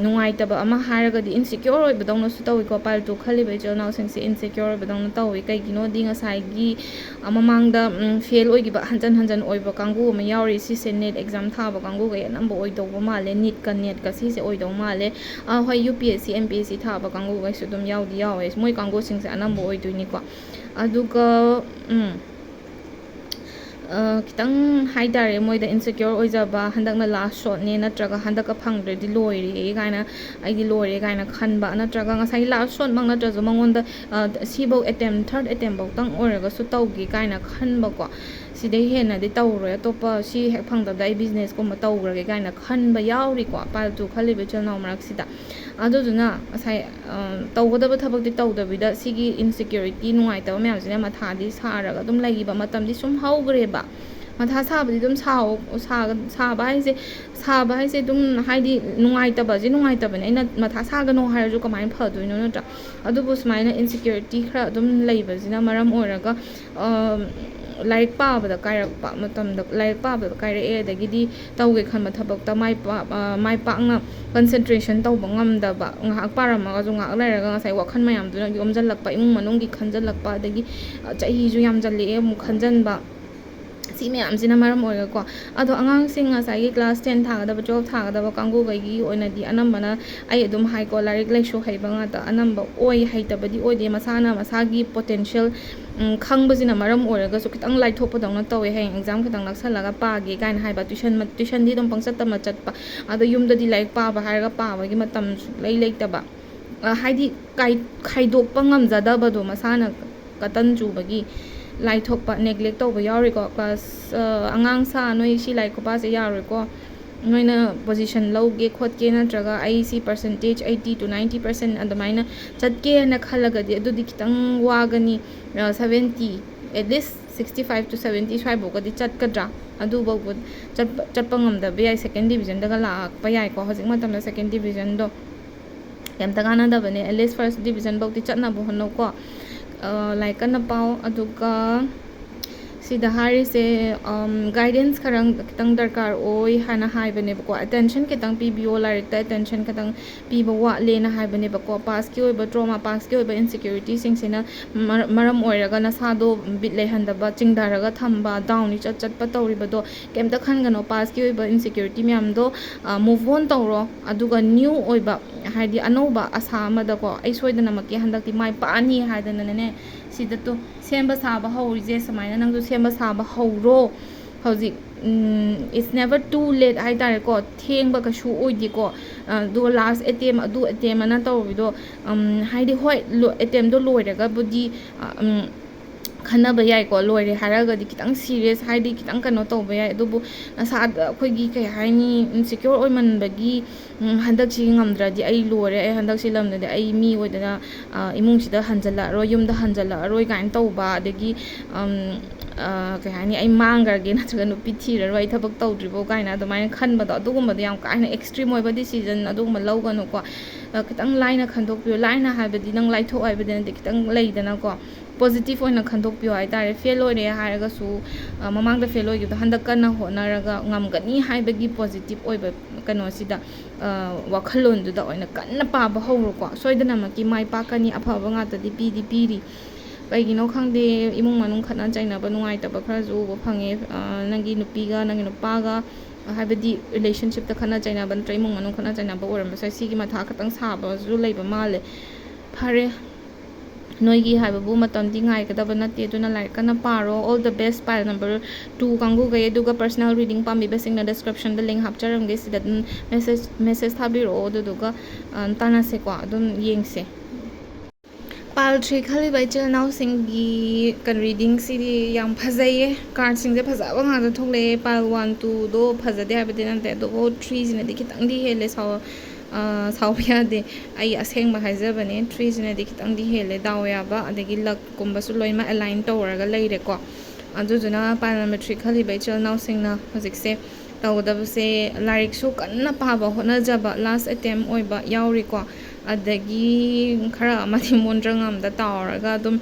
ꯅꯨꯡꯉꯥꯏꯇꯕ ꯑꯃ ꯍꯥꯏꯔꯒꯗꯤ ꯏꯟꯁꯤꯀ꯭ꯌꯣꯔ ꯑꯣꯏꯕꯗꯧꯅꯁꯨ ꯇꯧꯏꯀꯣ꯫ ꯄꯥꯏꯜ ꯇꯨ ꯈꯜꯂꯤꯕ ꯏꯆꯤꯜ ꯏꯅꯥꯎꯁꯤꯡꯁꯦ ꯏꯟꯁꯤꯀ꯭ꯌꯣꯔ ꯑꯣꯏꯕꯗꯧꯅ ꯇꯧꯏ꯫ ꯀꯩꯒꯤꯅꯣꯗꯤ ꯉꯁꯥꯏꯒꯤ ꯃꯃꯥꯡꯗ ꯐꯦꯜ ꯑꯣꯏꯈꯤꯕ, ꯍꯟꯖꯟ ꯍꯟꯖꯟ ꯑꯣꯏꯕ ꯀꯥꯡꯕꯨ ꯑꯃ ꯌꯥꯎꯔꯤ꯫ ꯁꯤꯁꯦ ꯅꯦꯠ ꯑꯦꯛꯖꯥꯝ ꯊꯥꯕ ꯀꯥꯡꯕꯨꯈꯩ ꯑꯅꯝꯕ ꯑꯣꯏꯗꯧꯕ ꯃꯥꯜꯂꯦ꯫ ꯅꯤꯠꯀ ꯅꯦꯠꯀ ꯁꯤꯁꯦ ꯑꯣꯏꯗꯧ ꯃꯥꯜꯂꯦ꯫ ꯍꯣꯏ, U P S C, M P S C ꯊꯥꯕ ꯀꯥꯡꯕꯨꯈꯩꯁꯨ ꯑꯗꯨꯝ ꯌꯥꯎꯗꯤ ꯌꯥꯎꯋꯦ꯫ ꯃꯣꯏ ꯀꯥꯡꯕꯨꯁꯤꯡꯁꯦ ꯑꯅꯝꯕ ꯑꯣꯏꯗꯣꯏꯅꯤꯀꯣ꯫ ꯑꯗꯨꯒ ꯈꯤꯇꯪ ꯍꯥꯏ ꯇꯥꯔꯦ, ꯃꯣꯏꯗ ꯏꯟꯁꯤꯀ꯭ꯌꯣꯔ ꯑꯣꯏꯖꯕ, ꯍꯟꯗꯛꯅ ꯂꯥꯁ ꯁꯣꯠꯅꯦ, ꯅꯠꯇ꯭ꯔꯒ ꯍꯟꯗꯛꯀ ꯐꯪꯗ꯭ꯔꯗꯤ ꯂꯣꯏꯔꯦ ꯀꯥꯏꯅ, ꯑꯩꯗꯤ ꯂꯣꯏꯔꯦ ꯀꯥꯏꯅ ꯈꯟꯕ, ꯅꯠꯇ꯭ꯔꯒ ꯉꯁꯥꯏꯒꯤ ꯂꯥꯁ ꯁꯣꯠꯃꯛ ꯅꯠꯇ꯭ꯔꯁꯨ ꯃꯉꯣꯟꯗ ꯁꯤꯐꯧ ꯑꯦꯇꯦꯝ, ꯊꯥꯔꯠ ꯑꯦꯇꯦꯝꯐꯧꯇꯪ ꯑꯣꯏꯔꯒꯁꯨ ꯇꯧꯒꯦ ꯀꯥꯏꯅ ꯈꯟꯕꯀꯣ꯫ ꯁꯤꯗꯩ ꯍꯦꯟꯅꯗꯤ ꯇꯧꯔꯣꯏ, ꯑꯇꯣꯞꯄ ꯁꯤ ꯍꯦꯛ ꯐꯪꯗꯕꯗ ꯑꯩ ꯕꯤꯖꯤꯅꯦꯁꯀꯨꯝꯕ ꯇꯧꯈ꯭ꯔꯒꯦ ꯀꯥꯏꯅ ꯈꯟꯕ ꯌꯥꯎꯔꯤꯀꯣ, ꯄꯥꯏꯜ ꯇꯨ ꯈꯜꯂꯤꯕ ꯏꯆꯤꯜ ꯏꯅꯥꯎ ꯃꯔꯛꯁꯤꯗ꯫ ꯑꯗꯨꯗꯨꯅ ꯉꯁꯥꯏ ꯇꯧꯒꯗꯕ ꯊꯕꯛꯇꯤ ꯇꯧꯗꯕꯤꯗ ꯁꯤꯒꯤ ꯏꯟꯁꯤꯀ꯭ꯌꯨꯔꯤꯇꯤ ꯅꯨꯡꯉꯥꯏꯇꯕ ꯃꯌꯥꯝꯁꯤꯅ ꯃꯊꯥꯗꯤ ꯁꯥꯔꯒ ꯑꯗꯨꯝ ꯂꯩꯈꯤꯕ ꯃꯇꯝꯗꯤ ꯁꯨꯝ ꯍꯧꯈ꯭ꯔꯦꯕ꯫ ꯃꯊꯥ ꯁꯥꯕꯗꯤ ꯑꯗꯨꯝ ꯁꯥꯎ-, ꯁꯥꯒ-, ꯁꯥꯕ ꯍꯥꯏꯁꯦ, ꯁꯥꯕ ꯍꯥꯏꯁꯦ ꯑꯗꯨꯝ, ꯍꯥꯏꯗꯤ, ꯅꯨꯡꯉꯥꯏꯇꯕꯁꯦ ꯅꯨꯡꯉꯥꯏꯇꯕꯅꯦ꯫ ꯑꯩꯅ ꯃꯊꯥ ꯁꯥꯒꯅꯣ ꯍꯥꯏꯔꯁꯨ ꯀꯃꯥꯏꯅ ꯐꯗꯣꯏꯅꯣ, ꯅꯠꯇ꯭ꯔꯥ? ꯑꯗꯨꯕꯨ ꯁꯨꯃꯥꯏꯅ ꯏꯟꯁꯤꯀ꯭ꯌꯨꯔꯤꯇꯤ ꯈꯔ ꯑꯗꯨꯝ ꯂꯩꯕꯁꯤꯅ ꯃꯔꯝ ꯑꯣꯏꯔꯒ ꯂꯥꯏꯔꯤꯛ ꯄꯥꯕꯗ ꯀꯥꯏꯔꯛꯄ ꯃꯇꯝꯗ, ꯂꯥꯏꯔꯤꯛ ꯄꯥꯕꯗ ꯀꯥꯏꯔꯛꯑꯦ, ꯑꯗꯒꯤꯗꯤ ꯇꯧꯒꯦ ꯈꯟꯕ ꯊꯕꯛꯇ ꯃꯥꯏ ꯄꯥꯛ-, ꯃꯥꯏ ꯄꯥꯛꯅ ꯀꯟꯁꯦꯟꯇ꯭ꯔꯦꯁꯟ ꯇꯧꯕ ꯉꯝꯗꯕ, ꯉꯥꯏꯍꯥꯛ ꯄꯥꯔꯝꯃꯒꯁꯨ ꯉꯥꯏꯍꯥꯛ ꯂꯩꯔꯒ ꯉꯁꯥꯏ ꯋꯥꯈꯜ ꯃꯌꯥꯝꯗꯨꯅ ꯌꯣꯝꯁꯤꯜꯂꯛꯄ, ꯏꯃꯨꯡ ꯃꯅꯨꯡꯒꯤ ꯈꯟꯖꯜꯂꯛꯄ, ꯑꯗꯒꯤ ꯆꯍꯤꯁꯨ ꯌꯥꯝꯖꯜꯂꯛꯑꯦ ꯑꯃꯨꯛ ꯈꯟꯖꯟꯕ, ꯁꯤ ꯃꯌꯥꯝꯁꯤꯅ ꯃꯔꯝ ꯑꯣꯏꯔꯒꯀꯣ꯫ ꯑꯗꯣ ꯑꯉꯥꯡꯁꯤꯡ ꯉꯁꯥꯏꯒꯤ ꯀ꯭ꯂꯥꯁ ꯇꯦꯟ ꯊꯥꯒꯗꯕ, ꯇꯨꯋꯦꯜꯐ ꯊꯥꯒꯗꯕ ꯀꯥꯡꯕꯨꯈꯩꯒꯤ ꯑꯣꯏꯅꯗꯤ ꯑꯅꯝꯕꯅ ꯑꯩ ꯑꯗꯨꯝ ꯍꯥꯏꯀꯣ, ꯂꯥꯏꯔꯤꯛ ꯂꯥꯏꯁꯨ ꯍꯩꯕ ꯉꯥꯛꯇ ꯑꯅꯝꯕ ꯑꯣꯏ, ꯍꯩꯇꯕꯗꯤ ꯑꯣꯏꯗꯦ, ꯃꯁꯥꯅ ꯃꯁꯥꯒꯤ ꯄꯣꯇꯦꯟꯁꯤꯌꯦꯜ ꯈꯪꯕꯁꯤꯅ ꯃꯔꯝ ꯑꯣꯏꯔꯒꯁꯨ ꯈꯤꯇꯪ ꯂꯥꯏꯊꯣꯛꯄꯗꯧꯅ ꯇꯧꯋꯦ꯫ ꯍꯌꯦꯡ ꯑꯦꯛꯖꯥꯝ ꯈꯤꯇꯪ ꯅꯛꯁꯜꯂꯒ ꯄꯥꯒꯦ ꯀꯥꯏꯅ ꯍꯥꯏꯕ, ꯇ꯭ꯋꯤꯁꯟ, ꯇ꯭ꯋꯤꯁꯟꯗꯤ ꯑꯗꯨꯝ ꯄꯪꯆꯠꯇ ꯑꯃ ꯆꯠꯄ, ꯑꯗꯣ ꯌꯨꯝꯗꯗꯤ ꯂꯥꯏꯔꯤꯛ ꯄꯥꯕ ꯍꯥꯏꯔꯒ ꯄꯥꯕꯒꯤ ꯃꯇꯝ ꯁꯨꯡꯂꯩ ꯂꯩꯇꯕ꯫ ꯍꯥꯏꯗꯤ ꯈꯥꯏꯗꯣꯛꯄ ꯉꯝꯖꯗꯕꯗꯣ ꯃꯁꯥꯅ, ꯀꯇꯟ ꯆꯨꯕꯒꯤ ꯂꯥꯏꯊꯣꯛꯄ, ꯅꯦꯒ꯭ꯂꯦꯛ ꯇꯧꯕ ꯌꯥꯎꯔꯤꯀꯣ꯫ ꯀ꯭ꯂꯥꯁ, ꯑꯉꯥꯡ ꯁꯥ, ꯅꯣꯏ ꯁꯤ ꯂꯥꯏꯔꯤꯛ ꯈꯨꯄꯥꯁꯦ ꯌꯥꯔꯣꯏꯀꯣ, ꯅꯣꯏꯅ ꯄꯣꯖꯤꯁꯟ ꯂꯧꯒꯦ ꯈꯣꯠꯀꯦ, ꯅꯠꯇ꯭ꯔꯒ ꯑꯩ ꯁꯤ percentage eighty two ninety percent ꯑꯗꯨꯃꯥꯏꯅ ꯆꯠꯀꯦꯅ ꯈꯜꯂꯒꯗꯤ ꯑꯗꯨꯗꯤ ꯈꯤꯇꯪ ꯋꯥꯒꯅꯤ꯫ Seventy, at least sixty five to seventy ꯁ꯭ꯋꯥꯏꯐꯥꯎꯒꯗꯤ ꯆꯠꯀꯗ꯭ꯔꯥ? ꯑꯗꯨꯐꯥꯎꯕ ꯆꯠꯄ, ꯆꯠꯄ ꯉꯝꯗꯕ ꯌꯥꯏ, ꯁꯦꯀꯦꯟ ꯗꯤꯕꯤꯖꯟꯗꯒ ꯂꯥꯛꯄ ꯌꯥꯏꯀꯣ꯫ ꯍꯧꯖꯤꯛ ꯃꯇꯝꯗ ꯁꯦꯀꯦꯟ ꯗꯤꯕꯤꯖꯟꯗꯣ ꯀꯩꯝꯇ ꯀꯥꯟꯅꯗꯕꯅꯦ꯫ At least first division ꯐꯧꯗꯤ ꯆꯠꯅꯕ ꯍꯣꯠꯅꯧꯀꯣ꯫ ꯂꯥꯏꯔꯤꯛ ꯀꯟꯅ ꯄꯥꯎ꯫ ꯑꯗꯨꯒ ꯁꯤꯗ ꯍꯥꯏꯔꯤꯁꯦ, ꯒꯥꯏꯗꯦꯟꯁ ꯈꯔ ꯈꯤꯇꯪ ꯗꯔꯀꯥꯔ ꯑꯣꯏ ꯍꯥꯏꯅ ꯍꯥꯏꯕꯅꯦꯕꯀꯣ꯫ ꯑꯦꯇꯦꯟꯁꯟ ꯈꯤꯇꯪ ꯄꯤꯕꯤꯌꯣ, ꯂꯥꯏꯔꯤꯛꯇ ꯑꯦꯇꯦꯟꯁꯟ ꯈꯤꯇꯪ ꯄꯤꯕ ꯋꯥꯠꯂꯦꯅ ꯍꯥꯏꯕꯅꯦꯕꯀꯣ꯫ ꯄꯥꯁꯀꯤ ꯑꯣꯏꯕ ꯇ꯭ꯔꯣꯃꯥ, ꯄꯥꯁꯀꯤ ꯑꯣꯏꯕ ꯏꯟꯁꯦꯀ꯭ꯌꯨꯔꯤꯇꯤꯁꯤꯡꯁꯤꯅ ꯃꯔꯝ ꯑꯣꯏꯔꯒ ꯅꯁꯥꯗꯣ ꯕꯤꯠ ꯂꯩꯍꯟꯗꯕ, ꯆꯤꯡꯊꯔꯒ ꯊꯝꯕ, ꯗꯥꯎꯟ ꯏꯆꯠ ꯆꯠꯄ ꯇꯧꯔꯤꯕꯗꯣ ꯀꯩꯝꯇ ꯈꯟꯒꯅꯣ꯫ ꯄꯥꯁꯀꯤ ꯑꯣꯏꯕ ꯏꯟꯁꯦꯀ꯭ꯌꯨꯔꯤꯇꯤ ꯃꯌꯥꯝꯗꯣ ꯃꯨꯚ ꯑꯣꯟ ꯇꯧꯔꯣ꯫ ꯑꯗꯨꯒ ꯅ꯭ꯌꯨ ꯑꯣꯏꯕ, ꯍꯥꯏꯗꯤ ꯑꯅꯧꯕ ꯑꯁꯥ ꯑꯃꯗꯀꯣ, ꯑꯩ ꯁꯣꯏꯗꯅꯃꯛꯀꯤ ꯍꯟꯗꯛꯇꯤ ꯃꯥꯏ ꯄꯥꯛꯑꯅꯤ ꯍꯥꯏꯗꯅꯅꯦ, ꯁꯤꯗ ꯇꯣ ꯁꯦꯝꯕ ꯁꯥꯕ ꯍꯧꯔꯤꯁꯦ ꯁꯨꯃꯥꯏꯅ ꯅꯪꯁꯨ ꯁꯦꯝꯕ ꯁꯥꯕ ꯍꯧꯔꯣ꯫ ꯍꯧꯖꯤꯛ it's never too late ꯍꯥꯏꯇꯥꯔꯦꯀꯣ, ꯊꯦꯡꯕ ꯀꯩꯁꯨ ꯑꯣꯏꯗꯦꯀꯣ꯫ ꯑꯗꯨꯒ ꯂꯥꯁ ꯑꯦꯇꯦꯝ, ꯑꯗꯨ ꯑꯦꯇꯦꯝ ꯑꯅ ꯇꯧꯔꯤꯗꯣ, ꯍꯥꯏꯗꯤ ꯍꯣꯏ, ꯑꯦꯇꯦꯝꯗꯣ ꯂꯣꯏꯔꯒꯕꯨꯗꯤ ꯈꯟꯅꯕ ꯌꯥꯏꯀꯣ꯫ ꯂꯣꯏꯔꯦ ꯍꯥꯏꯔꯒꯗꯤ ꯈꯤꯇꯪ ꯁꯤꯔꯤꯌꯁ, ꯍꯥꯏꯗꯤ ꯈꯤꯇꯪ ꯀꯩꯅꯣ ꯇꯧꯕ ꯌꯥꯏ꯫ ꯑꯗꯨꯕꯨ ꯅꯁꯥꯗ ꯑꯩꯈꯣꯏꯒꯤ ꯀꯩ ꯍꯥꯏꯅꯤ, ꯏꯟꯁꯦꯀ꯭ꯌꯣꯔ ꯑꯣꯏꯃꯟꯕꯒꯤ, "ꯎꯝ, ꯍꯟꯗꯛꯁꯤ ꯉꯝꯗ꯭ꯔꯗꯤ ꯑꯩ ꯂꯣꯏꯔꯦ, ꯑꯩ ꯍꯟꯗꯛꯁꯤ ꯂꯝꯗꯗꯤ ꯑꯩ ꯃꯤ ꯑꯣꯏꯗꯅ, ꯑ, ꯏꯃꯨꯡꯁꯤꯗ ꯍꯟꯖꯜꯂꯛꯑꯔꯣꯏ, ꯌꯨꯝꯗ ꯍꯟꯖꯜꯂꯛꯑꯔꯣꯏ" ꯀꯥꯏꯅ ꯇꯧꯕ, ꯑꯗꯒꯤ, ꯎꯝ, ꯑ, ꯀꯩ ꯍꯥꯏꯅꯤ, "ꯑꯩ ꯃꯥꯡꯈ꯭ꯔꯒꯦ, ꯅꯠꯇ꯭ꯔꯒ ꯅꯨꯄꯤ ꯊꯤꯔꯔꯣꯏ, ꯑꯩ ꯊꯕꯛ ꯇꯧꯗ꯭ꯔꯤꯐꯥꯎ" ꯀꯥꯏꯅ ꯑꯗꯨꯃꯥꯏꯅ ꯈꯟꯕꯗꯣ, ꯑꯗꯨꯒꯨꯝꯕꯗꯣ ꯌꯥꯝ ꯀꯥ ꯍꯦꯟꯅ ꯑꯦꯛꯁꯇ꯭ꯔꯤꯝ ꯑꯣꯏꯕ ꯗꯤꯁꯤꯖꯟ ꯑꯗꯨꯒꯨꯝꯕ ꯂꯧꯒꯅꯨꯀꯣ꯫ ꯑ, ꯈꯤꯇꯪ ꯂꯥꯏꯅ ꯈꯟꯗꯣꯛꯄꯤꯌꯨ꯫ ꯂꯥꯏꯅ ꯍꯥꯏꯕꯗꯤ ꯅꯪ ꯂꯥꯏꯊꯣꯛ ꯍꯥꯏꯕꯗꯤ ꯅꯠꯇꯦ, ꯈꯤꯇꯪ ꯂꯩꯗꯅꯀꯣ꯫ ꯄꯣꯖꯤꯇꯤꯚ ꯑꯣꯏꯅ ꯈꯟꯗꯣꯛꯄꯤꯌꯣ ꯍꯥꯏꯇꯥꯔꯦ꯫ ꯐꯦꯜ ꯑꯣꯏꯔꯦ ꯍꯥꯏꯔꯒꯁꯨ, ꯑ, ꯃꯃꯥꯡꯗ ꯐꯦꯜ ꯑꯣꯏꯈꯤꯕꯗꯣ ꯍꯟꯗꯛ ꯀꯟꯅ ꯍꯣꯠꯅꯔꯒ ꯉꯝꯒꯅꯤ ꯍꯥꯏꯕꯒꯤ ꯄꯣꯖꯤꯇꯤꯚ ꯑꯣꯏꯕ ꯀꯩꯅꯣꯁꯤꯗ, ꯑ, ꯋꯥꯈꯜꯂꯣꯟꯗꯨꯗ ꯑꯣꯏꯅ ꯀꯟꯅ ꯄꯥꯕ ꯍꯧꯔꯣꯀꯣ꯫ ꯁꯣꯏꯗꯅꯃꯛꯀꯤ ꯃꯥꯏ ꯄꯥꯛꯀꯅꯤ, ꯑꯐꯕ ꯉꯥꯛꯇꯗꯤ ꯄꯤꯗꯤ ꯄꯤꯔꯤ꯫ ꯀꯩꯒꯤꯅꯣ ꯈꯪꯗꯦ, ꯏꯃꯨꯡ ꯃꯅꯨꯡ ꯈꯠꯅ ꯆꯩꯅꯕ, ꯅꯨꯡꯉꯥꯏꯇꯕ ꯈꯔꯁꯨ ꯎꯕ ꯐꯪꯉꯦ꯫ ꯑ, ꯅꯪꯒꯤ ꯅꯨꯄꯤꯒ ꯅꯪꯒꯤ ꯅꯨꯄꯥꯒ, ꯍꯥꯏꯕꯗꯤ ꯔꯤꯂꯦꯁꯟꯁꯤꯞꯇ ꯈꯠꯅ ꯆꯩꯅꯕ ꯅꯠꯇ꯭ꯔꯒ ꯏꯃꯨꯡ ꯃꯅꯨꯡ ꯈꯠꯅ ꯆꯩꯅꯕ ꯑꯣꯏꯔꯝꯕꯁꯨ ꯌꯥꯏ꯫ ꯁꯤꯒꯤ ꯃꯊꯥ ꯈꯛꯇꯪ ꯁꯥꯕꯁꯨ ꯂꯩꯕ ꯃꯥꯜꯂꯦ꯫ ꯐꯔꯦ, ꯅꯣꯏꯒꯤ ꯍꯥꯏꯕꯕꯨ ꯃꯇꯝꯗꯤ ꯉꯥꯏꯒꯗꯕ ꯅꯠꯇꯦ, ꯑꯗꯨꯅ ꯂꯥꯏꯔꯤꯛ ꯀꯟꯅ ꯄꯥꯔꯣ꯫ All the best, pile number two ꯀꯥꯡꯕꯨꯈꯩ꯫ ꯑꯗꯨꯒ personal reading ꯄꯥꯝꯕꯤꯕꯁꯤꯡꯅ descriptionꯗ link ꯍꯥꯞꯆꯔꯝꯒꯦ, ꯁꯤꯗ ꯑꯗꯨꯝ message, message ꯊꯥꯕꯤꯔꯛꯑꯣ, ꯑꯗꯨꯗꯨꯒ, ꯑ, ꯇꯥꯟꯅꯁꯦꯀꯣ, ꯑꯗꯨꯝ ꯌꯦꯡꯁꯦ꯫ Pile three ꯈꯜꯂꯤꯕ ꯏꯆꯤꯜ ꯏꯅꯥꯎꯁꯤꯡꯒꯤ ꯀꯩꯅꯣ readingꯁꯤꯗꯤ ꯌꯥꯝ ꯐꯖꯩꯌꯦ, cardꯁꯤꯡꯁꯦ ꯐꯖꯕ ꯉꯥꯛꯇ ꯊꯣꯛꯂꯛꯑꯦ꯫ Pile one twoꯗꯣ ꯐꯖꯗꯦ ꯍꯥꯏꯕꯗꯤ ꯅꯠꯇꯦ, ꯑꯗꯨꯕꯨ threeꯁꯤꯅꯗꯤ ꯈꯤꯇꯪꯗꯤ ꯍꯦꯜꯂꯦ꯫ ꯁꯥꯎ-, ꯑ, ꯁꯥꯎꯕ ꯌꯥꯗꯦ, ꯑꯩ ꯑꯁꯦꯡꯕ ꯍꯥꯏꯖꯕꯅꯦ꯫ Threeꯁꯤꯅꯗꯤ ꯈꯤꯇꯪꯗꯤ ꯍꯦꯜꯂꯦ, ꯗꯥꯎ ꯌꯥꯕ, ꯑꯗꯒꯤ luckꯀꯨꯝꯕꯁꯨ ꯂꯣꯏꯅꯃꯛ align ꯇꯧꯔꯒ ꯂꯩꯔꯦꯀꯣ꯫ ꯑꯗꯨꯗꯨꯅ pile number three ꯈꯜꯂꯤꯕ ꯏꯆꯤꯜ ꯏꯅꯥꯎꯁꯤꯡꯅ ꯍꯧꯖꯤꯛꯁꯦ ꯇꯧꯒꯗꯕꯁꯦ, ꯂꯥꯏꯔꯤꯛꯁꯨ ꯀꯟꯅ ꯄꯥꯕ ꯍꯣꯠꯅꯖꯕ, last attempt ꯑꯣꯏꯕ ꯌꯥꯎꯔꯤꯀꯣ꯫ ꯑꯗꯒꯤ ꯈꯔ ꯑꯃꯗꯤ ꯃꯣꯟꯗ꯭ꯔꯪ ꯑꯃꯗ ꯇꯥꯎꯔꯒ ꯑꯗꯨꯝ